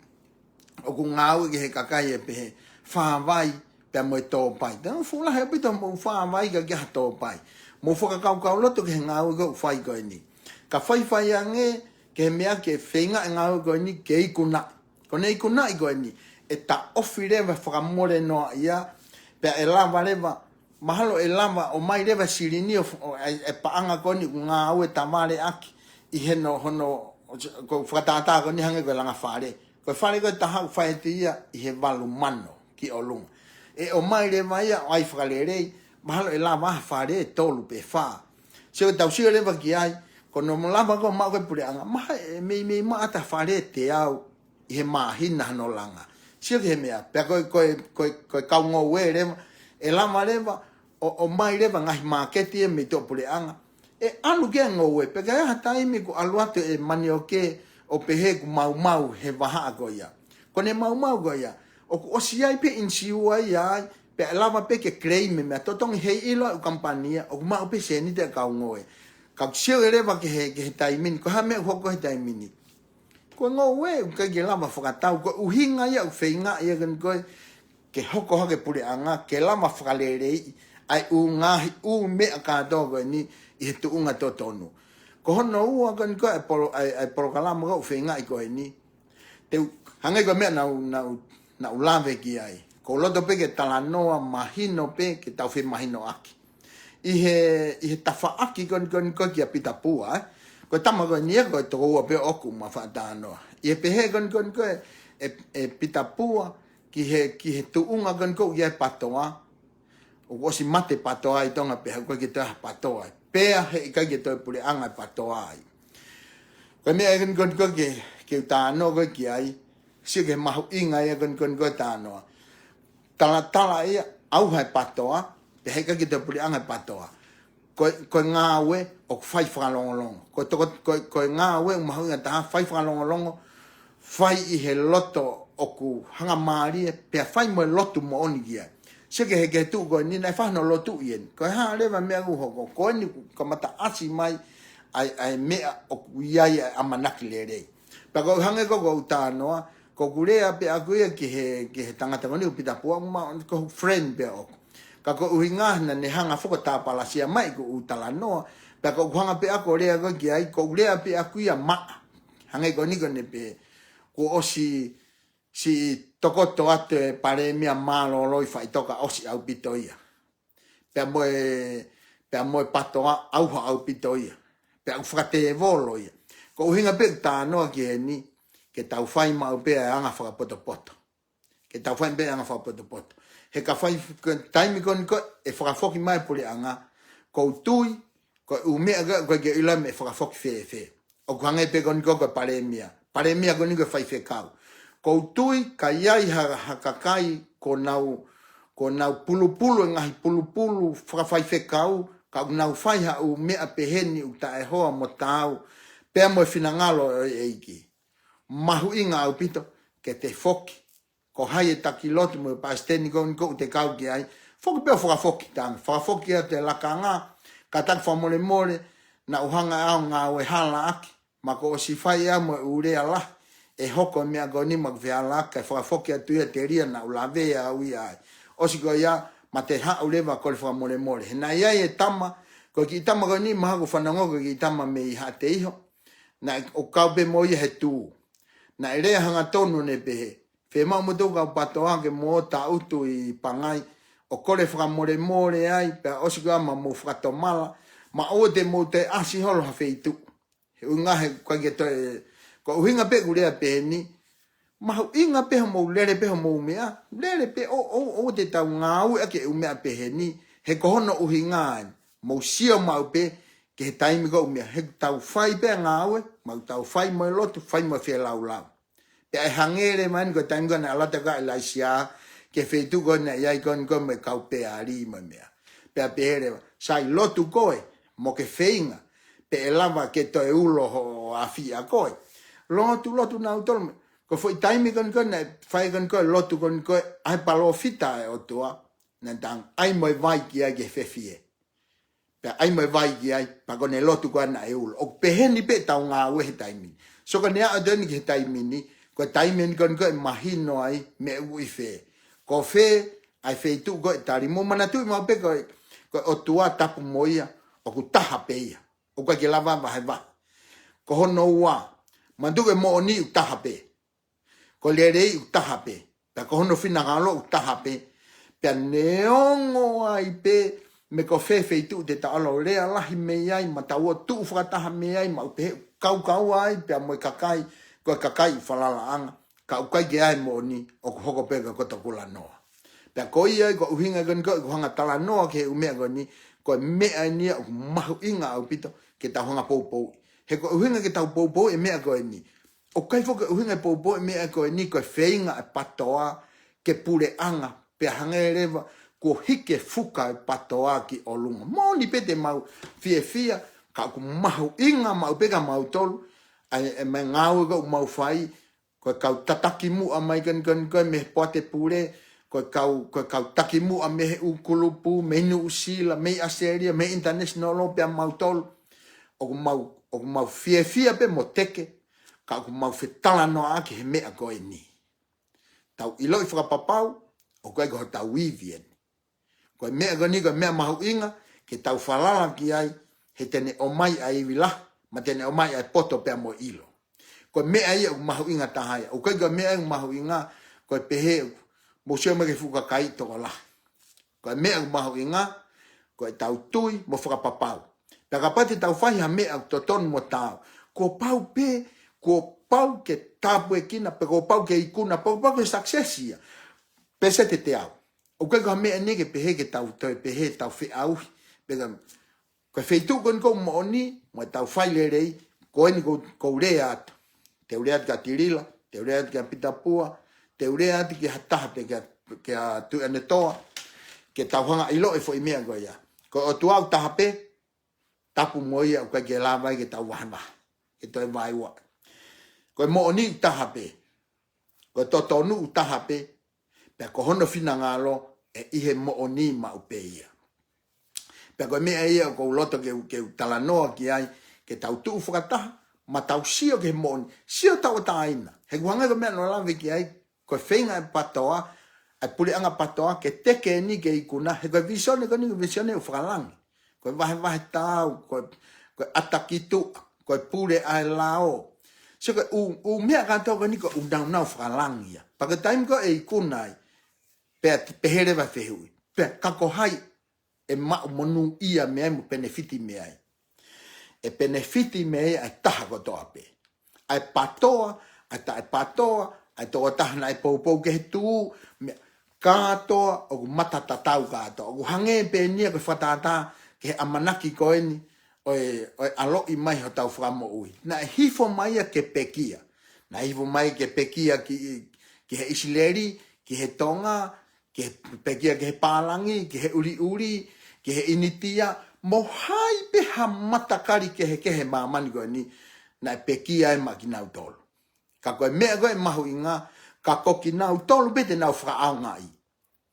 ʻoku ngāueʻaki ʻe he kakai ʻe pehē, fāvai pea mo e tōpai. Tau fuʻu lahi ʻaupito hoʻomou fāvai kae ʻikai ha tōpai. Mou fakakaukauloto ki he ngāue ʻoku fai ko eni. Ka faifai ange ki he meʻa ke feinga e ngāue ko eni ke ikunaʻi. Ko ʻene ikunaʻi ko eni, ʻe taʻofi leva, fakamole noa ia, pea ʻe lava leva, mahalo ʻe lava ʻo ʻomai leva silini ʻo, ʻo e, e paʻanga ko eni ʻoku ngāue tavaleʻaki ʻi heno, hono, ko e fakatātā ko eni hangē ko e langa fale. Ko e fale ko ē ʻe taha ʻoku fai atu ia ʻi he valu mano ki ʻolunga. ʻE ʻomai leva ia ʻo ʻai fakalelei, mahalo ʻe lava ha fale ʻe tolu pe fā. Sio, tau sio leva ki ai, ko hono lava ko ē ʻo maʻu ko ē puleʻanga, mahalo ʻe meimei maʻu ʻa e fale ʻe teau ʻi he māhina hono langa. Sio ki he meʻa, pea ko e, ko e, ko e, ko e kau ngoue leva, ʻe lava leva ʻo, ʻomai leva ngaahi māketi ia mei tuʻapuleʻanga. ʻE ʻalu ki he ngoue, pea ka ʻi ai ha taimi ʻoku ʻalu atu e manioke ʻo pehē ʻoku maumau he vahaʻa ko ia. Ko ʻene maumau ko ia, ʻoku ʻosi ʻi ai pē ʻinisiua ia ai, pea ʻe lava pē ke claim e meʻa, totongi heʻikai ʻilo ʻe he ʻū kamupani ia, ʻoku maʻu pē sēniti ʻa e kau ngoue. Ka sio leva ki he, ki he taimi ni, ko e hā e meʻa ʻoku hoko he taimi ni. Ko e ngoue ʻoku ʻikai ke lava fakatau, ko e ʻuhinga ia ʻoku feinga ia ko eni ko ē ke hoko hake puleʻanga, ke lava fakaleleiʻi ʻa e ʻū ngaahi ʻū meʻa kātoa ko eni ʻi he tuʻunga totonu. Ko hono ua ko eni ko ē ʻa e polo-, ʻa e, ʻa e polokalama ko ē ʻoku feingaʻi ko eni. Te u, hangē ko e meʻa naʻa ku, naʻa ku, naʻa ku lave ki ai. ʻOku ou loto pē ke talanoa mahino pē ke tau femahinoʻaki. ʻI he, ʻi he tafaʻaki ko eni ko eni ko ē kia Pita Pua, ē. Ko e tama ko eni ia ko e tokoua pē ʻoʻoku mo e fakatalanoa. ʻI he pehē ko eni ko eni ko ē ʻe, ʻe Pita Pua ki he, ki he tuʻunga ko eni ko ē ʻoku ʻi ai e patoa. ʻOku ʻosi mate patoa ʻi Tonga pea ʻoku ʻikai ke toe ʻi ai ha patoa. Pea heʻikai ke toe puleʻanga e patoa ai. Ko e meʻa ko eni ko eni ko ē ke, ke u talanoa ko ē ki ai, sio ki he mahuʻinga ia ko eni ko eni ko ē talanoa. Talatala ia, ʻauha e patoa, pea heʻikai ke toe puleʻanga e patoa. Ko e, ko e ngāue ʻoku fai fakalongolongo. Ko e toko, ko e, ko e ngāue ʻoku mahuʻinga taha, fai fakalongolongo, fai ʻi he loto ʻoku hangamālie, pea fai mo e lotu moʻoni ki ai. Sio ki he, ki he tuʻu ko eni, naʻe fai hono lotu ʻi heni. Ko e hā leva e meʻa ʻoku hoko, ko eni kuo kamata ʻasi mai ʻa e, ʻa e meʻa ʻoku ʻi ai ʻa e ʻamanaki lelei. Pea ko e hangē ko ē ʻoku ou talanoa, ʻoku ou lea pē ʻaku ia ki he, ki he tangata ko eni ko Pita Pua, ma, ko e friend pē ʻoʻoku. Ka ko e ʻuhinga naʻa ne hanga foki ʻo tāpalasia mai ʻeku talanoa, pea ʻoku ou hanga pē ʻaku ʻo lea ko ē ki ai, ʻoku ou lea pē ʻaku ia maʻa. Hangē ko eni ko ʻene pehē, kuo ʻosi siʻi tokoto atu e palēmia mālōlō ʻi faʻitoka, ʻosi ʻaupito ia. Pea mo e, pea mo e patoa ʻauha ʻaupito ia. Pea ʻoku fakatēvolo ia. Ko e ʻuhinga pē ʻeku talanoa ki heni, ke tau fai maʻu pē ʻa e anga fakapotopoto. Ke tau fai pē ʻa e anga fakapotopoto. He ka fai, ko e taimi ko eni ko ē ʻe fakafoki mai e puleʻanga, ʻoku ou tui, ko e ʻū meʻa ko ē, ʻoku ʻikai ke ʻilo pe ʻe fakafoki fēfē. ʻOku hangē pē ko eni ko ē ko e palēmia. Palēmia ko eni ko e faifekau. ʻOku ou tui ka ʻi ai ha, ha kakai kuo nau, kuo nau pulupulu e ngaahi pulupulu fakafaifekau, ka ʻoku nau fai ha ʻū meʻa pehē ni ʻoku taʻehoa mo taau, pea mo e finangalo ʻo e ʻEiki. Mahuʻinga ʻaupito ke te foki. Ko hai e taki lotu mo e palesiteni ko eni ʻoku te kau ki ai, foki pē ʻo fakafoki, tang, fakafoki atu e lakanga, kātaki fakamolemole, naʻa ku hanga ʻe au ʻo ngāue halaʻaki, ma kuo ʻosi fai ʻe au mo e ʻū lea lahi, ʻe hoko e meʻa ko eni ma ku fehalaʻaki, kae fakafoki atu ia telia naʻa ku lavea au ia ai. ʻOsi ko ia, ma te haʻu leva ʻo kole fakamolemole. He naʻe ʻi ai e tama, ko e kiʻi tama ko eni, mahalo ʻoku fanongo, ko e kiʻi tama mei Haʻateiho. Naʻe ʻoku kau pē mo ia he tū. Naʻe lea hangatonu ʻo ne pehē, fiemaʻu moutolu kau patoa ke mou ō ʻo tangutu ʻi Pangai, ʻo kole fakamolemole ai, pea ʻosi ko ia ma mou fakatomala, ma ʻoua te mou toe ʻasi holo ha feituʻu. He ʻuhinga he ʻoku ʻikai ke toe, ko e ʻuhinga pē ʻeku lea pehē ni, mahuʻinga pē hoʻomou lele pē hoʻomou meʻa, lele pē ʻo, ʻo, ʻoua te tau ngāueʻaki e ʻū meʻa pehē ni, he ko hono ʻuhinga eni, mou sio maʻu pē ki he taimi ko ē ʻoku meʻa, he ʻoku tau fai pē ʻa e ngāue, ma ʻoku tau fai mo e lotu, fai mo e feilaulau. Pea ʻe hangē leva eni ko e taimi ko ē naʻe ʻalu atu ai ʻa ʻIlaisiā ki he feituʻu ko ē naʻe ʻi ai ko eni ko ē mo e kau Peali mo e meʻa. Pea pehē leva, sai, lotu koe, mo ke feinga, pe ʻe lava ke toe ulo hoʻo afi ʻa koe. Lotu, lotu nautolu mo, Ko e foʻi taimi ko eni ko ē naʻe fai ko eni ko ē lotu ko eni ko ē ʻa e palōfita ʻa e ʻOtua, naʻe tala ʻai mo e vai ki ai ke fefie. Pea ʻai mo e vai ki ai, pea ko ʻene lotu ko ē naʻe ulo. ʻOku pehē ni pē ʻetau ngāue he taimi ni. So ko ʻene aʻu atu eni ki he taimi ni, ko e taimi eni ko eni ko ē ʻe mahino ai meʻa ʻoku ʻi fē. Ko fē ʻa e feituʻu ko ē ʻe tali. Mou manatuʻi maʻu pē ko e, ko e ʻOtua tapu mo ia, ʻoku taha pē ia. ʻOku ʻikai ke lava vahevahe. Ko hono ua, manatuʻi ko e moʻoni ʻoku taha pē. Ko e lelei ʻoku taha pē. Pea ko hono finangalo ʻoku taha pē. Pea neongo ai pē mei ko fē feituʻu te tau ʻalu ʻo lea lahi mei ai, mo tau ō ʻo tuʻu fakataha mei ai, mo pehē ʻoku kaukaua ai pea mo e kakai, ko e kakai ʻi falalaʻanga. Ka ʻoku ʻikai ke ʻi ai e moʻoni, ʻoku hoko pē ko e koto kulanoa. Pea ko ia ai ko e ʻuhinga ko eni ko ē ʻeku hanga ʻo talanoa ki he ʻū meʻa ko eni, ko e meʻa eni ia ʻoku mahuʻinga ʻaupito ke tau hanga ʻo poupouʻi. He ko e ʻuhinga ke tau poupouʻi e meʻa ko eni, ʻoku ʻikai foki ko e ʻuhinga poupouʻi e meʻa ko eni ko e feinga ʻa e PTOA ke puleʻanga, pea hangē leva kuo hiki e fuka ʻa e PTOA ki ʻolunga. Moʻoni pē te mau fiefia, ka ʻoku mahuʻinga maʻu pē kia mautolu ʻa e, ʻa e meʻa ngāue ko ē ʻoku mau fai, ko e kau tataki muʻa mai ko eni ko eni ko ē mei he poate pule, ko e kau, ko e kau taki muʻa mei he ʻū kulupu, mei Nuʻusila, mei ʻAositelēlia, mei he international law pea mautolu. ʻOku mau, ʻoku mau fiefia pē mo teke, ka ʻoku mau fetalanoaʻaki he meʻa ko eni. Tau ʻiloʻi fakapapau, ʻoku ʻikai ko hotau ivi eni. Ko e meʻa ko eni, ko e meʻa mahuʻinga ke tau falala ki ai, he te ne ʻomai ʻa e ivi lahi, mo te ne ʻomai ʻa e poto pea mo e ʻilo. Ko e meʻa ia ʻoku mahuʻinga taha ia. ʻOku ʻikai ko e meʻa ia ʻoku mahuʻinga, ko e pehē, mou sio mai ki he fuʻu kakai tokolahi. Ko e meʻa ʻoku mahuʻinga, ko ʻetau tui mo fakapapau. Pea kapau te tau fai ha meʻa ʻoku totonu mo taau, kuo pau pē, kuo pau ke tāpuekina, pe kuo pau ke ikuna, pe kuo pau ke success ia. Pēseti ʻe teau. ʻOku ʻikai ko ha meʻa eni ke pehē ke tau toe pehē tau feʻauhi. Pea ka, ko e feituʻu ko eni ʻoku moʻoni, mo ʻetau fai lelei, ko eni ʻoku, ʻoku ou lea atu. Te u lea atu kia Tilila, te u lea atu kia Pita Pua, te u lea atu ki ha taha pē kia, kia Tuʻiʻonetoa, ke tau hanga ʻo ʻiloʻi e foʻi meʻa ko ia. Ko e ʻOtua ʻoku taha pē, tapu mo ia, ʻoku ʻikai ke lava ai ke tau vahevahe, ke toe vaeua. Ko e moʻoni ʻoku taha pē, ko e totonu ʻoku taha pē, pea ko hono finangalo ʻe ʻi he moʻoni maʻu pē ia. Pea ko e meʻa ia ʻoku ou loto ke u, ke u talanoa ki ai, ke tau tuʻu fakataha, mo tau sio ki he moʻoni, sio tauʻatāina. He ʻoku hangē ko e meʻa naʻa ku lave ki ai, ko e feinga ʻa e PTOA, ʻa e puleʻanga PTOA, ke teke eni ke ikuna, he ko e vīsone ko eni, ko e vīsone ʻoku fakalangi. Ko e vahevahe taau, ko e, ko e ʻata ki tuʻa, ko e pule ʻa e lao. So ko e ʻū, ʻū meʻa kātoa ko eni ko e ʻū nāunau fakalangi ia. Pea ko e taimi ko ē ʻe ikuna ai, pea te pehē leva e fehuʻi, pea ka ko hai ʻe maʻu monūʻia mei ai mo penefiti mei ai? ʻE penefiti mei ai ʻa e taha kotoa pē. ʻA e PTOA, ʻa e taʻe PTOA, ʻa e tokotaha naʻe poupou ki he tuʻu, meʻa kātoa ʻoku matatatau kātoa. ʻOku hangē pē eni ia ko e fakatātā ki he ʻamanaki ko eni ʻo e, ʻo e ʻaloʻi mai hotau Fakamoʻui. Naʻe hifo mai ia ke pekia. Naʻe hifo mai ke pekia ki, ki he ʻIsileli, ki he Tonga, ke pekia ki he pālangi, ki he ʻuliʻuli, ki he ʻInitia, mo hai pē ha matakali kehekehe ʻi māmani ko eni, naʻe pekia ai maʻa kinautolu. Ka ko e meʻa ko ē ʻoku mahuʻinga, ka ko kinautolu pē te nau fakaʻaongaʻi.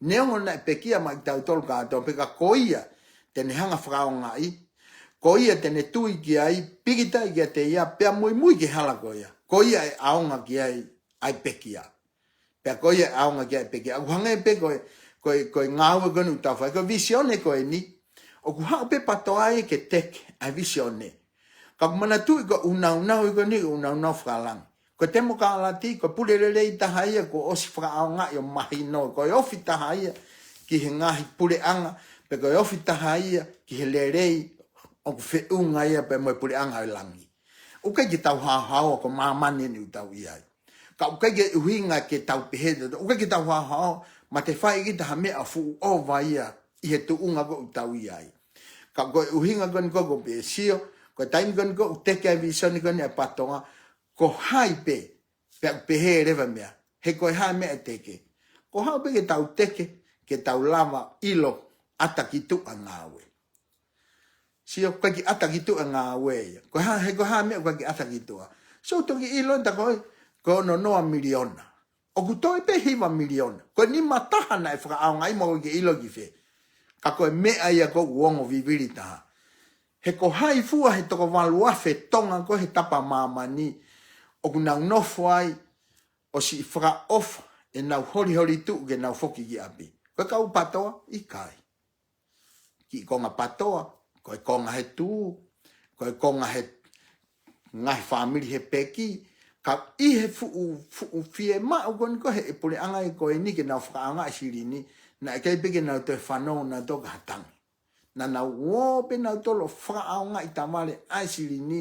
Neongo naʻe pekia maʻa kitautolu kātoa pē, ka ko ia te ne hanga ʻo fakaʻaongaʻi, ko ia te ne tui ki ai, pīkitai kiate ia, pea muimui ki he hala ko ia. Ko ia ʻe ʻaonga ki ai ʻa e pekia. Pea ko ia ʻe ʻaonga ki ai ʻa e pekia. ʻOku hangē pē ko e, ko e, ko e ngāue ko eni ʻoku tau fai. Ko e vīsone ko eni, ʻoku haʻu pē PTOA ia ke teke ʻa e vīsone. Ka ʻoku manatuʻi ko e ʻū nāunau ia ko eni, ʻū nāunau fakalangi. Ko e temokālati, ko e pule lelei taha ia kuo ʻosi fakaʻaongaʻi ʻo mahino. Ko e ofi taha ia ki he ngaahi puleʻanga, pe ko e ofi taha ia ki he lelei ʻoku feʻunga ia pea mo e puleʻanga ʻo e langi. ʻOku ʻikai ke tau haohaoa, ko māmani eni ʻoku tau ʻi ai. Ka ʻoku ʻikai ke ʻuhinga ke tau pehē, ʻoku ʻikai ke tau haohaoa, ma te fai kita ha meʻa fuʻu ʻova ia ʻi he tuʻunga ko ē ʻoku tau ʻi ai. Ka ko e ʻuhinga ko eni ko ē ʻoku ou pehē, sio, ko e taimi ko eni ko ē ʻoku teke ai e vīsone ko eni ʻa e PTOA, ko hai pē, pea ʻoku pehē leva e meʻa, he ko e hā e meʻa ʻe teke? Ko haʻu pē ke tau teke, ke tau lava ʻilo ʻata ki tuʻa e ngāue. Sio, ʻoku ʻikai ke ʻata ki tuʻa e ngāue ia. Ko e hā, he ko e hā e meʻa ʻoku ʻikai ke ʻata ki tuʻa? So toki ʻilo ʻe ta ko ē, Ko e ono noa miliona. ʻOku toe pē hiva miliona. Ko e nima taha naʻe fakaʻaongaʻi mo ke ʻilo ki fē. Ka ko e meʻa ia ʻoku ou ongo vivili taha. He ko hai fua he toko valu afe Tonga ko ē he tapa māmani ʻoku nau nofo ai ʻo siʻi fakaʻofa ʻenau holiholi tuʻu ke nau foki ki ʻapi. Ko e kau PATOA, ʻikai. Kiʻi konga PATOA, ko e konga he tū, ko e konga he ngaahi fāmili he peki, ka ʻi he fuʻu, fuʻu fiemaʻu ko eni ko ē he puleʻanga ko eni ke nau fakaʻaongaʻi silini, naʻe ʻikai pē ke nau toe fanongo nautolu ki ha tangi. Naʻa nau ō pē nautolu ʻo fakaʻaongaʻi tavale ʻa e silini,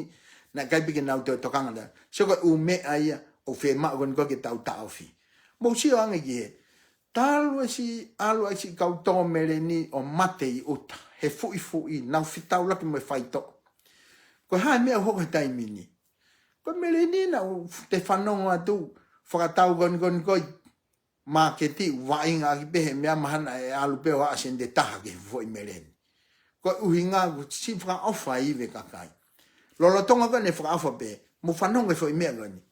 naʻe ʻikai pē ke nau toe tokanga nautolu. Sio ko e ʻū meʻa ia ʻoku fiemaʻu ko eni ko ē ke tau taʻofi. Mou sio ange ki he, talu e siʻi ʻalu ai siʻi kau tō meleni ʻo mate ʻi ʻuta, he fuʻifuʻi, nau fetaulaki mo e faitoʻo. Ko e hā e meʻa ʻoku hoko he taimi ni? Ko e meleni naʻa te fanongo atu, fakatau ko eni ko eni ko ē māketi ʻoku vaʻinga ʻaki pē he meʻa mahalo ʻe ʻalu pē ʻo aʻu sēniti ʻe taha ki he foʻi meleni. Ko e ʻuhinga ʻoku siʻi fakaʻofa ʻi he kakai. Lolotonga ko eni fakaʻofa pē, mou fanongo ki he foʻi meʻa ko eni.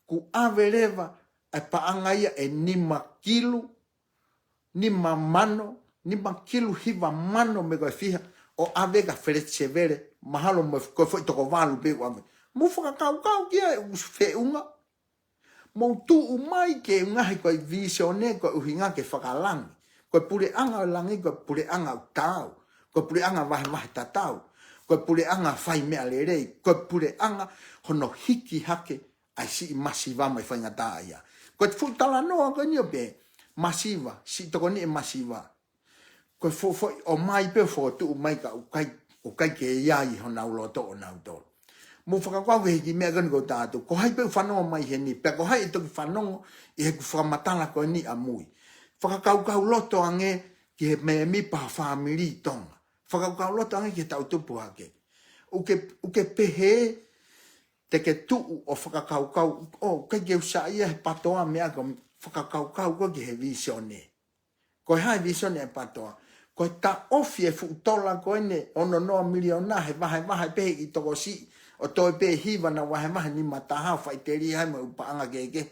Kuo ʻave leva e paʻanga ia ʻe nima kilu, nima mano, nima kilu hiva mano mo e ko e fiha, ʻo ʻave kia Feleti Sevele, mahalo mo e ko e foʻi toko valu pē ʻoku ʻave. Mou fakakaukau ki ai ʻoku feʻunga. Mou tuʻu mai ke ngaahi ko e vīsone, ko e ʻuhinga ke fakalangi. Ko e puleʻanga ʻo e langi, ko e puleʻanga ʻoku taau. Ko e puleʻanga vahevahe tatau. Ko e puleʻanga fai meʻa lelei. Ko e puleʻanga hono hiki hake ʻa e siʻi masiva mo e faingataʻaʻia. Ko e fuʻu talanoa ko eni ʻo pehē, masiva, siʻi tokoni e masiva. Ko e foʻi foʻi ʻomai pē ʻo fokotuʻu mai ka ʻoku ʻikai, ʻoku ʻikai ke ʻi ai honau loto ʻonautolu. Mou fakakaukau ki he kiʻi meʻa ko eni ʻoku ou tala atu. Ko hai pē ʻoku fanongo mai heni, pea ko hai ʻe toki fanongo ʻi heʻeku fakamatala ko eni ʻamui. Fakakaukau loto ange ki he mēmipa fāmili Tonga. Fakakaukau loto ange ki he tau tupu hake. ʻOku ke, ʻoku ke pehē te ke tuʻu ʻo fakakaukau, ʻoku ʻikai ke u saiʻia he PATOA meʻa ko e fakakaukau ko ē ki he vīsone. Ko e hā e vīsone ʻa e PATOA? Ko e taʻofi e fuʻu tola ko eni ʻe ono noa miliona he vahevahe pē ʻi tokosiʻi, ʻo toe pē hiva naʻa vahevahe nima taha ʻo faʻiteliha mo e ʻū paʻanga kehekehe,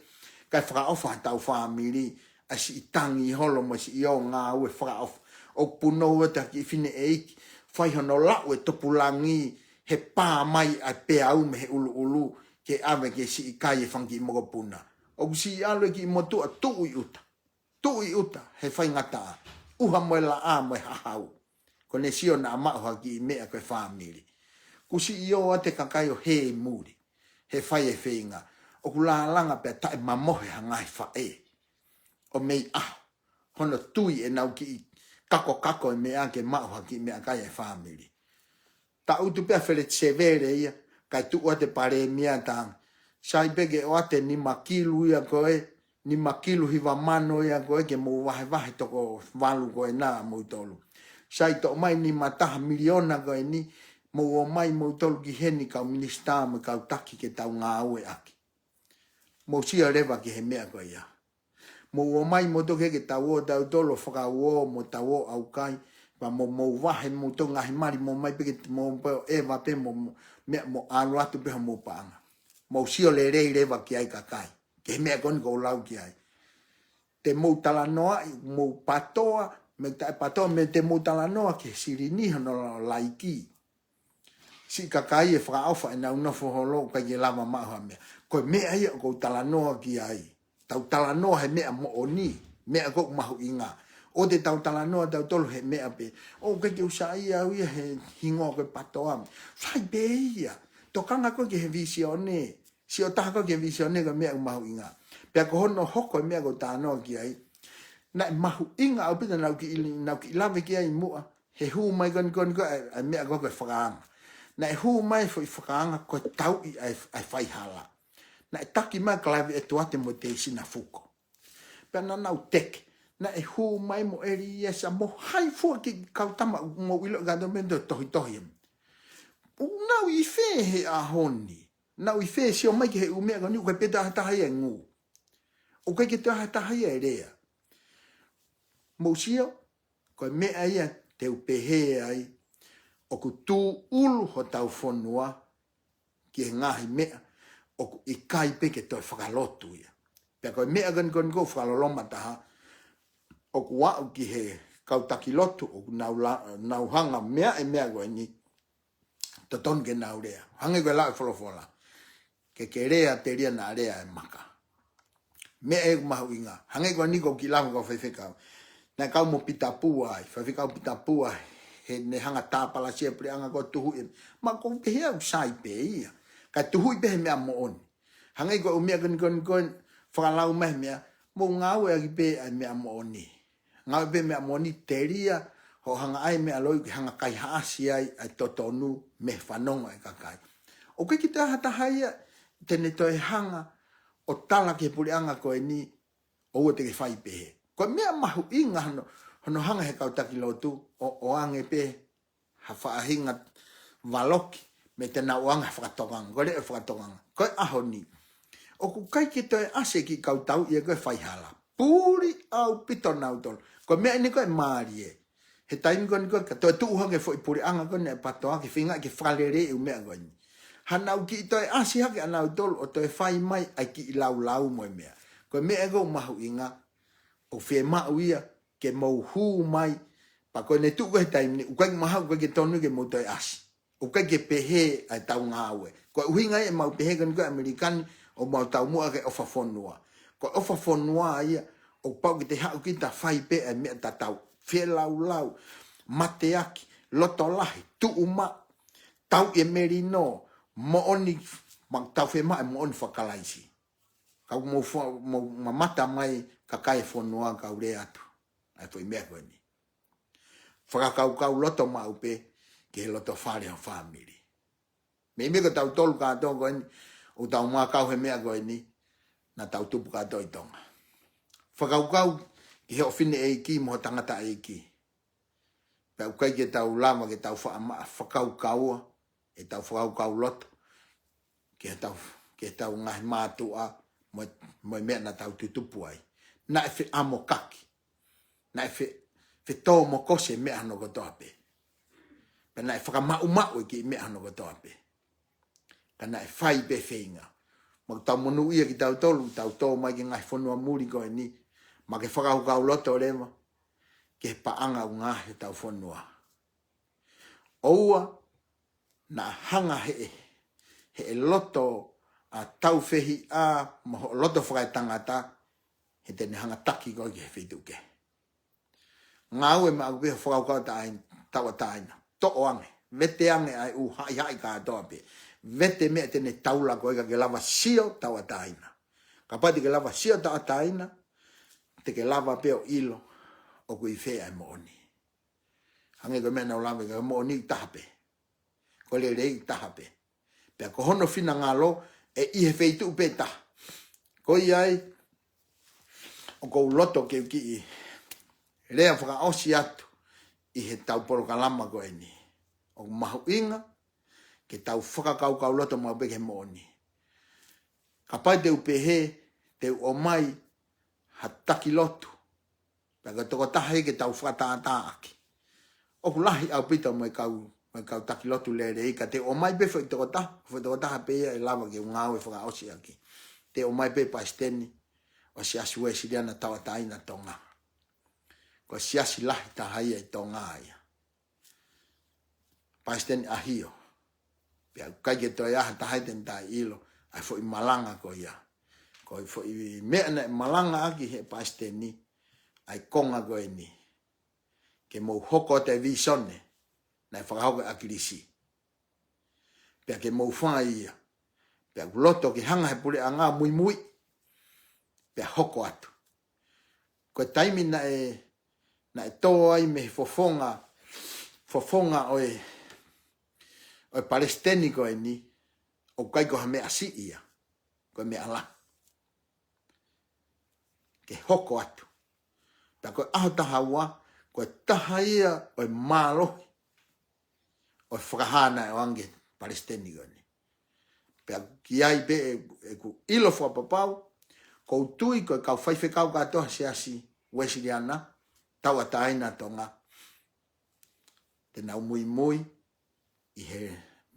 kae fakaʻofa ha tau fāmili, ʻa e siʻi tangi holo mo e siʻi ō ngāue fakaʻofa. ʻOku punou atu ha kiʻi fineʻeiki, fai hono laʻu e tupulangi, he pā mai ʻa e peau mei he ʻuluʻulu, ke ʻave ke siʻi kai e fanga kiʻi mokopuna. ʻOku siʻi ʻalu e kiʻi motuʻa tuʻu ʻi ʻuta. Tuʻu ʻi ʻuta, he faingataʻa. ʻUha mo e laʻā mo e hahau. Ko ʻene sio naʻa maʻu ha kiʻi meʻa ko e fāmili. Kuo siʻi ō atu e kakai ʻo hē muli. He fai e feinga. ʻOku lālanga pea taʻemamohe ha ngaahi faʻē ʻo mei ʻaho. Hono tui ʻenau kiʻi kakokako e meʻa ke maʻu ha kiʻi meʻakai e fāmili. Taʻutu pē ʻa Feleti Sevele ia, kae tuʻu atu e palēmia ʻo tangi. Sai pē ke ʻoatu e nima kilu ia ko ē, nima kilu hiva mano ia ko ē ke mou vahevahe toko valu ko ena ʻamoutolu. Sai toʻo mai nima taha miliona ko eni, mou ō mai moutolu ki heni kau minisitā mo e kau taki ke tau ngāueʻaki. Mou sio leva ki he meʻa ko ia. Mou ō mai moutolu ke tau ō tautolu ʻo fakauō mo tau ō ʻaukai. Pea mou, mou vahe moutolu ngaahi mali mou ō mai pē ke mou pē ʻeva pē mo, mo, meʻa mo ʻalu atu pē homou paʻanga. Mou sio lelei leva ki ai kakai. Ki he meʻa ko eni ʻoku ou lau ki ai. Te mou talanoaʻi, mou PATOA, mo e taʻe PATOA, mo e te mou talanoa ki he silini hono laiki. Siʻi kakai ʻe fakaʻofa ʻenau nofo holo ʻoku ʻikai ke lava maʻu ha meʻa. Ko e meʻa ia ʻoku ou talanoa ki ai. Tau talanoa he meʻa moʻoni, meʻa ʻoku mahuʻinga. ʻOua te tau talanoa tautolu he meʻa pē. ʻOku ʻikai ke u saiʻia au ia he hingoa ko e PATOA. Sai pē ia. Tokanga koe ki he vīsone. Sio taha koe ki he vīsone ko e meʻa ʻoku mahuʻinga. Pea ko hono hoko e meʻa ʻoku ou talanoa ki ai. Naʻe mahuʻinga ʻaupito naʻa ku kiʻi, naʻa ku kiʻi lave ki ai muʻa. He hū mai ko eni ko eni ko ē, ʻa e meʻa ko ē ko e fakaanga. Naʻe hū mai foʻi fakaanga ko e tauʻi ʻa e, ʻa e faihala. Naʻe taki mai Clive Edward mo Teisina Fuko. Pea naʻa nau teke. Naʻe hū mai mo ʻEliesa mo hai fua kiʻi kau tama ʻoku mou ʻilo ka tau mento tohitohi. ʻOku nau ʻi fē he ʻaho ni? Nau ʻi fē? Sio mai ki he ʻū meʻa ko eni, ʻoku ʻikai pē toe ʻi ai ha taha ia ʻe ngū. ʻOku ʻikai ke toe ʻi ai ha taha ia ʻe lea. Mou sio, ko e meʻa ia te u pehē ai, ʻoku tūʻulu hotau fonua ki he ngaahi meʻa ʻoku ʻikai pē ke toe fakalotu ia. Pea ko e meʻa ko eni ko eni ʻoku fakaloloma taha, ʻoku aʻu ki he kau taki lotu, ʻoku nau la-, nau hanga meʻa e meʻa ko eni, totonu ke nau lea. Hangē ko e lau e folofola. Ke ke lea telia naʻa lea e maka. Meʻa ʻoku mahuʻinga. Hangē ko eni ʻoku ou kiʻi lava ko e faifekau. Naʻe kau mo Pita Pua ai, faifekau Pita Pua, he ne hanga tāpalasia e puleʻanga ko e tuhuʻi. Ma ko pehē ʻoku sai pē ia. Ka tuhuʻi pē he meʻa moʻoni. Hangē ko e ʻū meʻa ko eni ko eni ko eni, fakalau mai meʻa, mou ngāueʻaki pē ʻa e meʻa moʻoni. Ngāue pē meʻa moʻoni telia, hoʻo hanga ʻai meʻa loi ke hanga kaihaʻasi ai, ʻa e totonu mei he fanongo ʻa e kakai. ʻOku ʻikai ke toe ʻi ai ha taha ia, te ne toe hanga, ʻo tala ki he puleʻanga ko eni, ʻoua te ke fai pehē. Ko e meʻa mahuʻinga hono, hono hanga he kau taki lotu, ʻo, ʻoange pē, ha faʻahinga valoki, mei te nau ʻoange ha fakatokanga, ko e leʻo fakatokanga. Ko e ʻaho ni. ʻOku ʻikai ke toe ʻasi e kiʻi kau tauʻi ia ko e faihala. Puli ʻaupito nautolu. Ko e meʻa eni ko e mālie. He taimi ko eni ko e ka toe tuʻu hake foʻi puleʻanga ko eni ʻa e PATOA ke feinga ke fakalele e ʻū meʻa ko eni. Hanau kiʻi toe ʻasi hake ʻa nautolu ʻo toe fai mai ʻa e kiʻi laulau mo e meʻa. Ko e meʻa ko e mahuʻinga ʻoku fiemaʻu ia ke mou hū mai, pea ko ʻene tuʻu ko ē he taimi ni, ʻoku ʻikai ke maha, ʻoku ʻikai ke tonu ke mou toe ʻasi. ʻOku ʻikai ke pehē ʻa e tau ngāue. Ko e ʻuhinga ia ʻemau pehē ko eni ko e ʻAmelika ni, ʻoku mau taumuʻa ke ʻofa fonua. Ko e ʻofa fonua ia, ʻoku pau ke te haʻu kita fai pē ʻa e meʻa tatau. Felaulau, mateaki, loto lahi, tuʻu maʻu, tauʻi e melino, moʻoni, ma tau fiemaʻu e moʻoni faka-Kalaisi. Kau mou fa-, mou mamata mai kakai e fonua kau lea atu. ʻA e foʻi meʻa ko eni. Fakakaukau loto maʻu pē ki he loto fale ho fāmili. Meimei ko tautolu kātoa ko eni, ʻoku tau mākau he meʻa ko eni, naʻa tau tupu kātoa ʻi Tonga. Fakakaukau ki he ʻofefine ʻeiki mo e tangataʻeiki. Pea ʻoku ʻikai ke tau lava ke tau faʻa maʻa fakakaukau, ʻetau fakakaukau loto, ke tau, ke tau ngaahi mātuʻa, mo, mo e meʻa naʻa tau tutupu ai. Naʻe feʻamokaki. Naʻe fe, fetōmokosi e meʻa hono kotoa pē. Pea naʻe fakamaʻumaʻu e kiʻi meʻa hono kotoa pē. Ka naʻe fai pē feinga. Mo tau monūʻia kitautolu, tau tō mai ki he ngaahi fonua muli ko eni. Mo e fakakaukau loto leva, ki he paʻanga ʻoku ngaohi ʻetau fonua. ʻOua, naʻa hanga he, he loto ʻa taufehiʻa, mo hoʻo loto fakaetangata, he te ne hanga taki koe ki he feituʻu kehe. Ngāue maʻaku pē ho fakakaukau taʻain-, tauʻatāina. Toʻo ange, vete ange ʻa e ʻū haʻihaʻi kātoa pē. Vete meʻa te ne taula koe ka ke lava sio tauʻatāina. Kapau te ke lava sio tauʻatāina, te ke lava pē ʻo ʻilo, ʻoku ʻi fē ʻa e moʻoni. Hangē ko e meʻa naʻa ku lave, ka moʻoni ʻoku taha pē. Ko e lelei ʻoku taha pē. Pea ko hono finangalo, ʻe ʻi he feituʻu pē taha. Ko ia ai, ʻoku ou loto ke u kiʻi lea fakaʻosi atu ʻi heʻetau polokalama ko eni. ʻOku mahuʻinga, ke tau fakakaukau loto maʻu pē ki he moʻoni. Kapau te u pehē, te u ʻomai ha taki lotu. Pea ko e tokotaha ia ke tau fakatātāʻaki. ʻOku lahi ʻaupito mo e kau, mo e kau taki lotu lelei ka te u ʻomai pē foʻi tokotaha, foʻi tokotaha pē ia ʻe lava ke u ngāue fakaʻosi ʻaki. Te u ʻomai pē palesiteni ʻo e Siasi Uēsiliana Tauʻatāina Tonga. Ko e siasi lahi taha ia ʻi Tonga ia. Palesiteni ʻAhio. Pea ʻoku ʻikai ke toe ʻi ai ha taha ia te ne taʻeʻilo ʻa e foʻi malanga ko ia. Ko e foʻi meʻa naʻe malangaʻaki he palesiteni ʻa e konga ko eni. Ke mou hoko atu e vīsone naʻe fakahoko ʻe ʻAkilisi. Pea ke mou fai ia. Pea ʻoku loto ke hanga he puleʻanga muimui. Pea hoko atu. Ko e taimi naʻe, naʻe tō ai mei he fofonga, fofonga ʻo e, ʻo e palesiteni ko eni, ʻoku ʻikai ko ha meʻa siʻi ia, ko e meʻa lahi. Ke hoko atu. Pea ko e ʻaho taha ua, ko e taha ia ʻo e mālohi ʻo e fakahā naʻe ʻoange palesiteni ko eni. Pea ki ai pē ʻe, ʻeku ʻilo fakapapau, ʻoku ou tui ko e kau faifekau kātoa Siasi Uēsiliana Tauʻatāina Tonga, te nau muimui ʻi he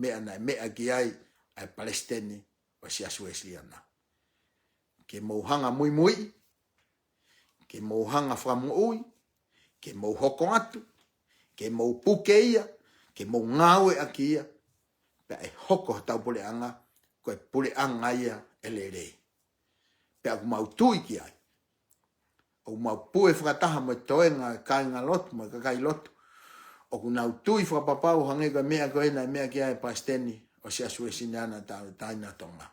meʻa naʻe meʻa ki ai ʻa e palesiteni ʻo e Siasi Uēsiliana. Ke mou hanga muimui, ke mou hanga fakamoʻui, ke mou hoko atu, ke mou puke ia, ke mou ngāueʻaki ia, pea ʻe hoko hotau puleʻanga ko e puleʻanga ia ʻe lelei. Pea ʻoku mau tui ki ai. ʻOku mau pue fakataha mo e toenga kāingalotu, mo e kakai lotu. ʻOku nau tui fakapapau hangē ko e meʻa ko ē naʻe meʻa ki ai e Palesiteni ʻo e Siasi Uēsiliana Taʻahine Tonga.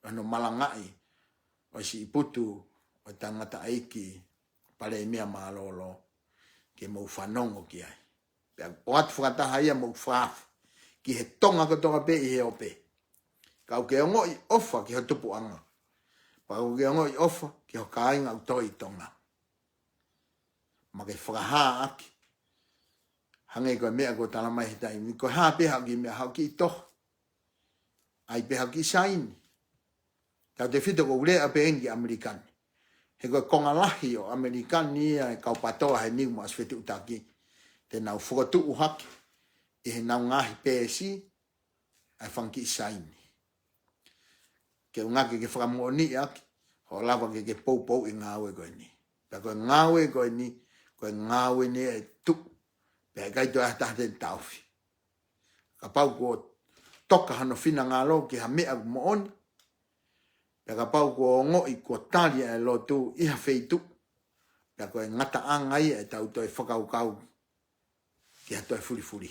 ʻA hono malangaʻi ʻo e siʻi putu ʻo e tangataʻeiki Palēmia mālōlō, ke mou fanongo ki ai. Pea ʻoatu fakataha ia mo e faafu ki he Tonga kotoa pē ʻi he ope. Ka ʻoku ke ongoʻi ʻofa ki ho tupuʻanga. Pea ʻoku ke ongoʻi ʻofa ki ho kāinga ʻoku tō ʻi Tonga. Ma ke fakahā ʻaki. Hangē ko e meʻa ko e tala mai he taimi. Ko e hā pē haʻo kiʻi meʻa, haʻo kiʻi toho. ʻAi pē haʻo kiʻi saini. Tautefito ko e lea pē eni ki ʻAmelika ni. He ko e konga lahi ʻo ʻAmelika ni ia e kau PATOA he niu mo ʻAsi Fetuʻutaki. Te nau fokotuʻu hake ʻi heʻenau ngaahi peesi ʻa e fanga kiʻi saini. Ke ʻuhinga ke ke fakamoʻoniʻaki, hoʻo lava ke ke poupouʻi e ngāue ko eni. Pea ko e ngāue ko eni, ko e ngāue ni ʻe tuʻu. Pea ʻikai toe ʻi ai ha taha te ne taʻofi. Kapau kuo toka hono finangalo ki ha meʻa ʻoku moʻoni. Pea kapau kuo ongoʻi kuo tali ʻa e lotu ʻi ha feituʻu. Pea ko e ngataʻanga ia ʻetau toe fakakaukau ki ha toe fulifuli.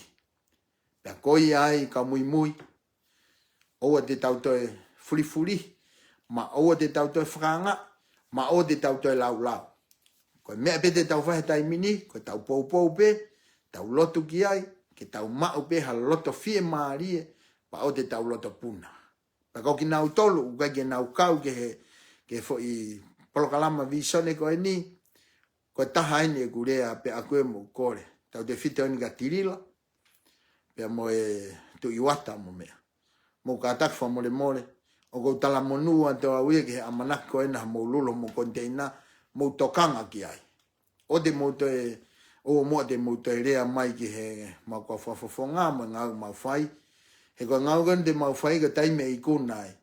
Pea ko ia ai kau muimui, ʻoua te tau toe fulifuli, ma ʻoua te tau toe fakaanga, ma ʻoua te tau toe laulau. Ko e meʻa pē te tau fai he taimi ni, ko ʻetau poupou pē, tau lotu ki ai, ke tau maʻu pē ha loto fiemālie, pea ʻoua te tau loto puna. Pea ko kinautolu, ʻoku ʻikai ke nau kau ki he, ki he foʻi polokalama vīsone ko eni, ko e taha eni ʻeku lea pea ʻoku ou kole. Tautefito eni kia Tilila, pea mo e Tuʻi Uata mo meʻa. Mou kātaki fakamolemole, ʻoku ou talamonū atu au ia ki he ʻamanaki ko ena ha mou lulu mo koniteina, mou tokanga ki ai. ʻOua te mou toe, ʻoua muʻa te mou toe lea mai ki he mau kau fakafofonga, mo e ngāue mau fai. He ko e ngāue ko eni te mau fai ko e taimi ʻe ikuna ai.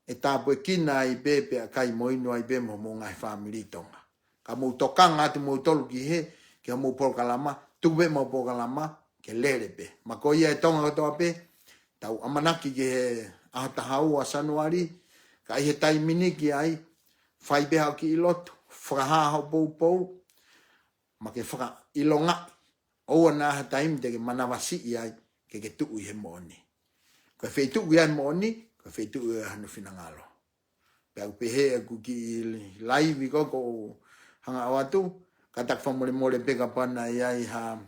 ʻE tāpuekina ai pē, pea kai mo inu ai pē mo hoʻomou ngaahi fāmili Tonga. Ka mou tokanga atu moutolu ki he, ki hoʻomou polokalama, tuku pē homou polokalama, ke lele pē. Ma ko ia e Tonga kotoa pē, tau ʻamanaki ki he ʻaho taha ua Sanuali, ka ʻi he taimi ni ki ai, fai pē haʻo kiʻi lotu, fakahā hoʻo poupou, ma ke fakaʻilonga, ʻoua naʻa ha taimi te ke manavasiʻi ai, ke ke tuʻu ʻi he moʻoni. Ko e feituʻu ʻi ai e moʻoni, ko e feituʻu ʻi ai hano finangalo. Pea ʻoku pehē ʻeku kiʻi laivi ko ē ʻoku ou hanga ʻo ʻoatu, kātaki fakamolemole pē kapau naʻe ʻi ai ha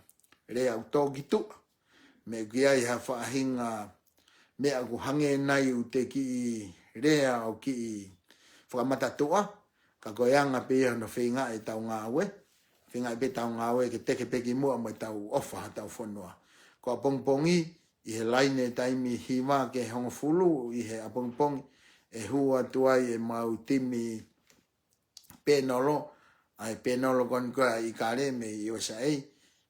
lea ʻoku tō ki tuʻa. Mei ʻoku ʻi ai ha faʻahinga meʻa ʻoku hangē nai ʻoku te kiʻi lea ʻo kiʻi fakamatatuʻa, ka ko e anga pē ia hono feingaʻi ʻetau ngāue, feingaʻi pē ʻetau ngāue ke teke pē ki muʻa mo ʻetau ʻofa hotau fonua. Ko ʻapongipongi, ʻi he laine taimi hiva ki he hongofulu, ʻi he ʻapongipongi, ʻe hū atu ai ʻemau timi pēnolo, ʻa e pēnolo ko eni ko ē ʻa ʻIkale mei U S A,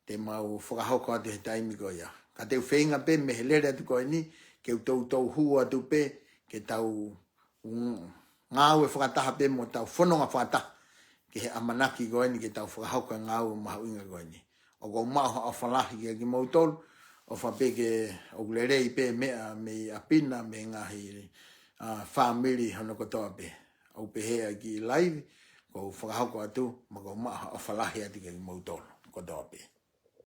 te mau fakahoko atu he taimi ko ia. Ka te u feinga pē mei he lele atu ko eni, ke u toutou hū atu pē, ke tau, mm, ngāue fakataha pē mo tau fononga fakataha, ki he ʻamanaki ko eni ke tau fakahoko e ngāue mahuʻinga ko eni. ʻOku ou maʻu ha ʻofa lahi kia kimoutolu, ʻofa pē ke ʻoku lelei pē meʻa mei ʻapi na, mei he ngaahi, ʻa, fāmili hono kotoa pē. ʻOku pehē ʻa e kiʻi laivi, ʻoku ou fakahoko atu, ma ʻoku ou maʻu ha ʻofa lahi atu kia kimoutolu, kotoa pē.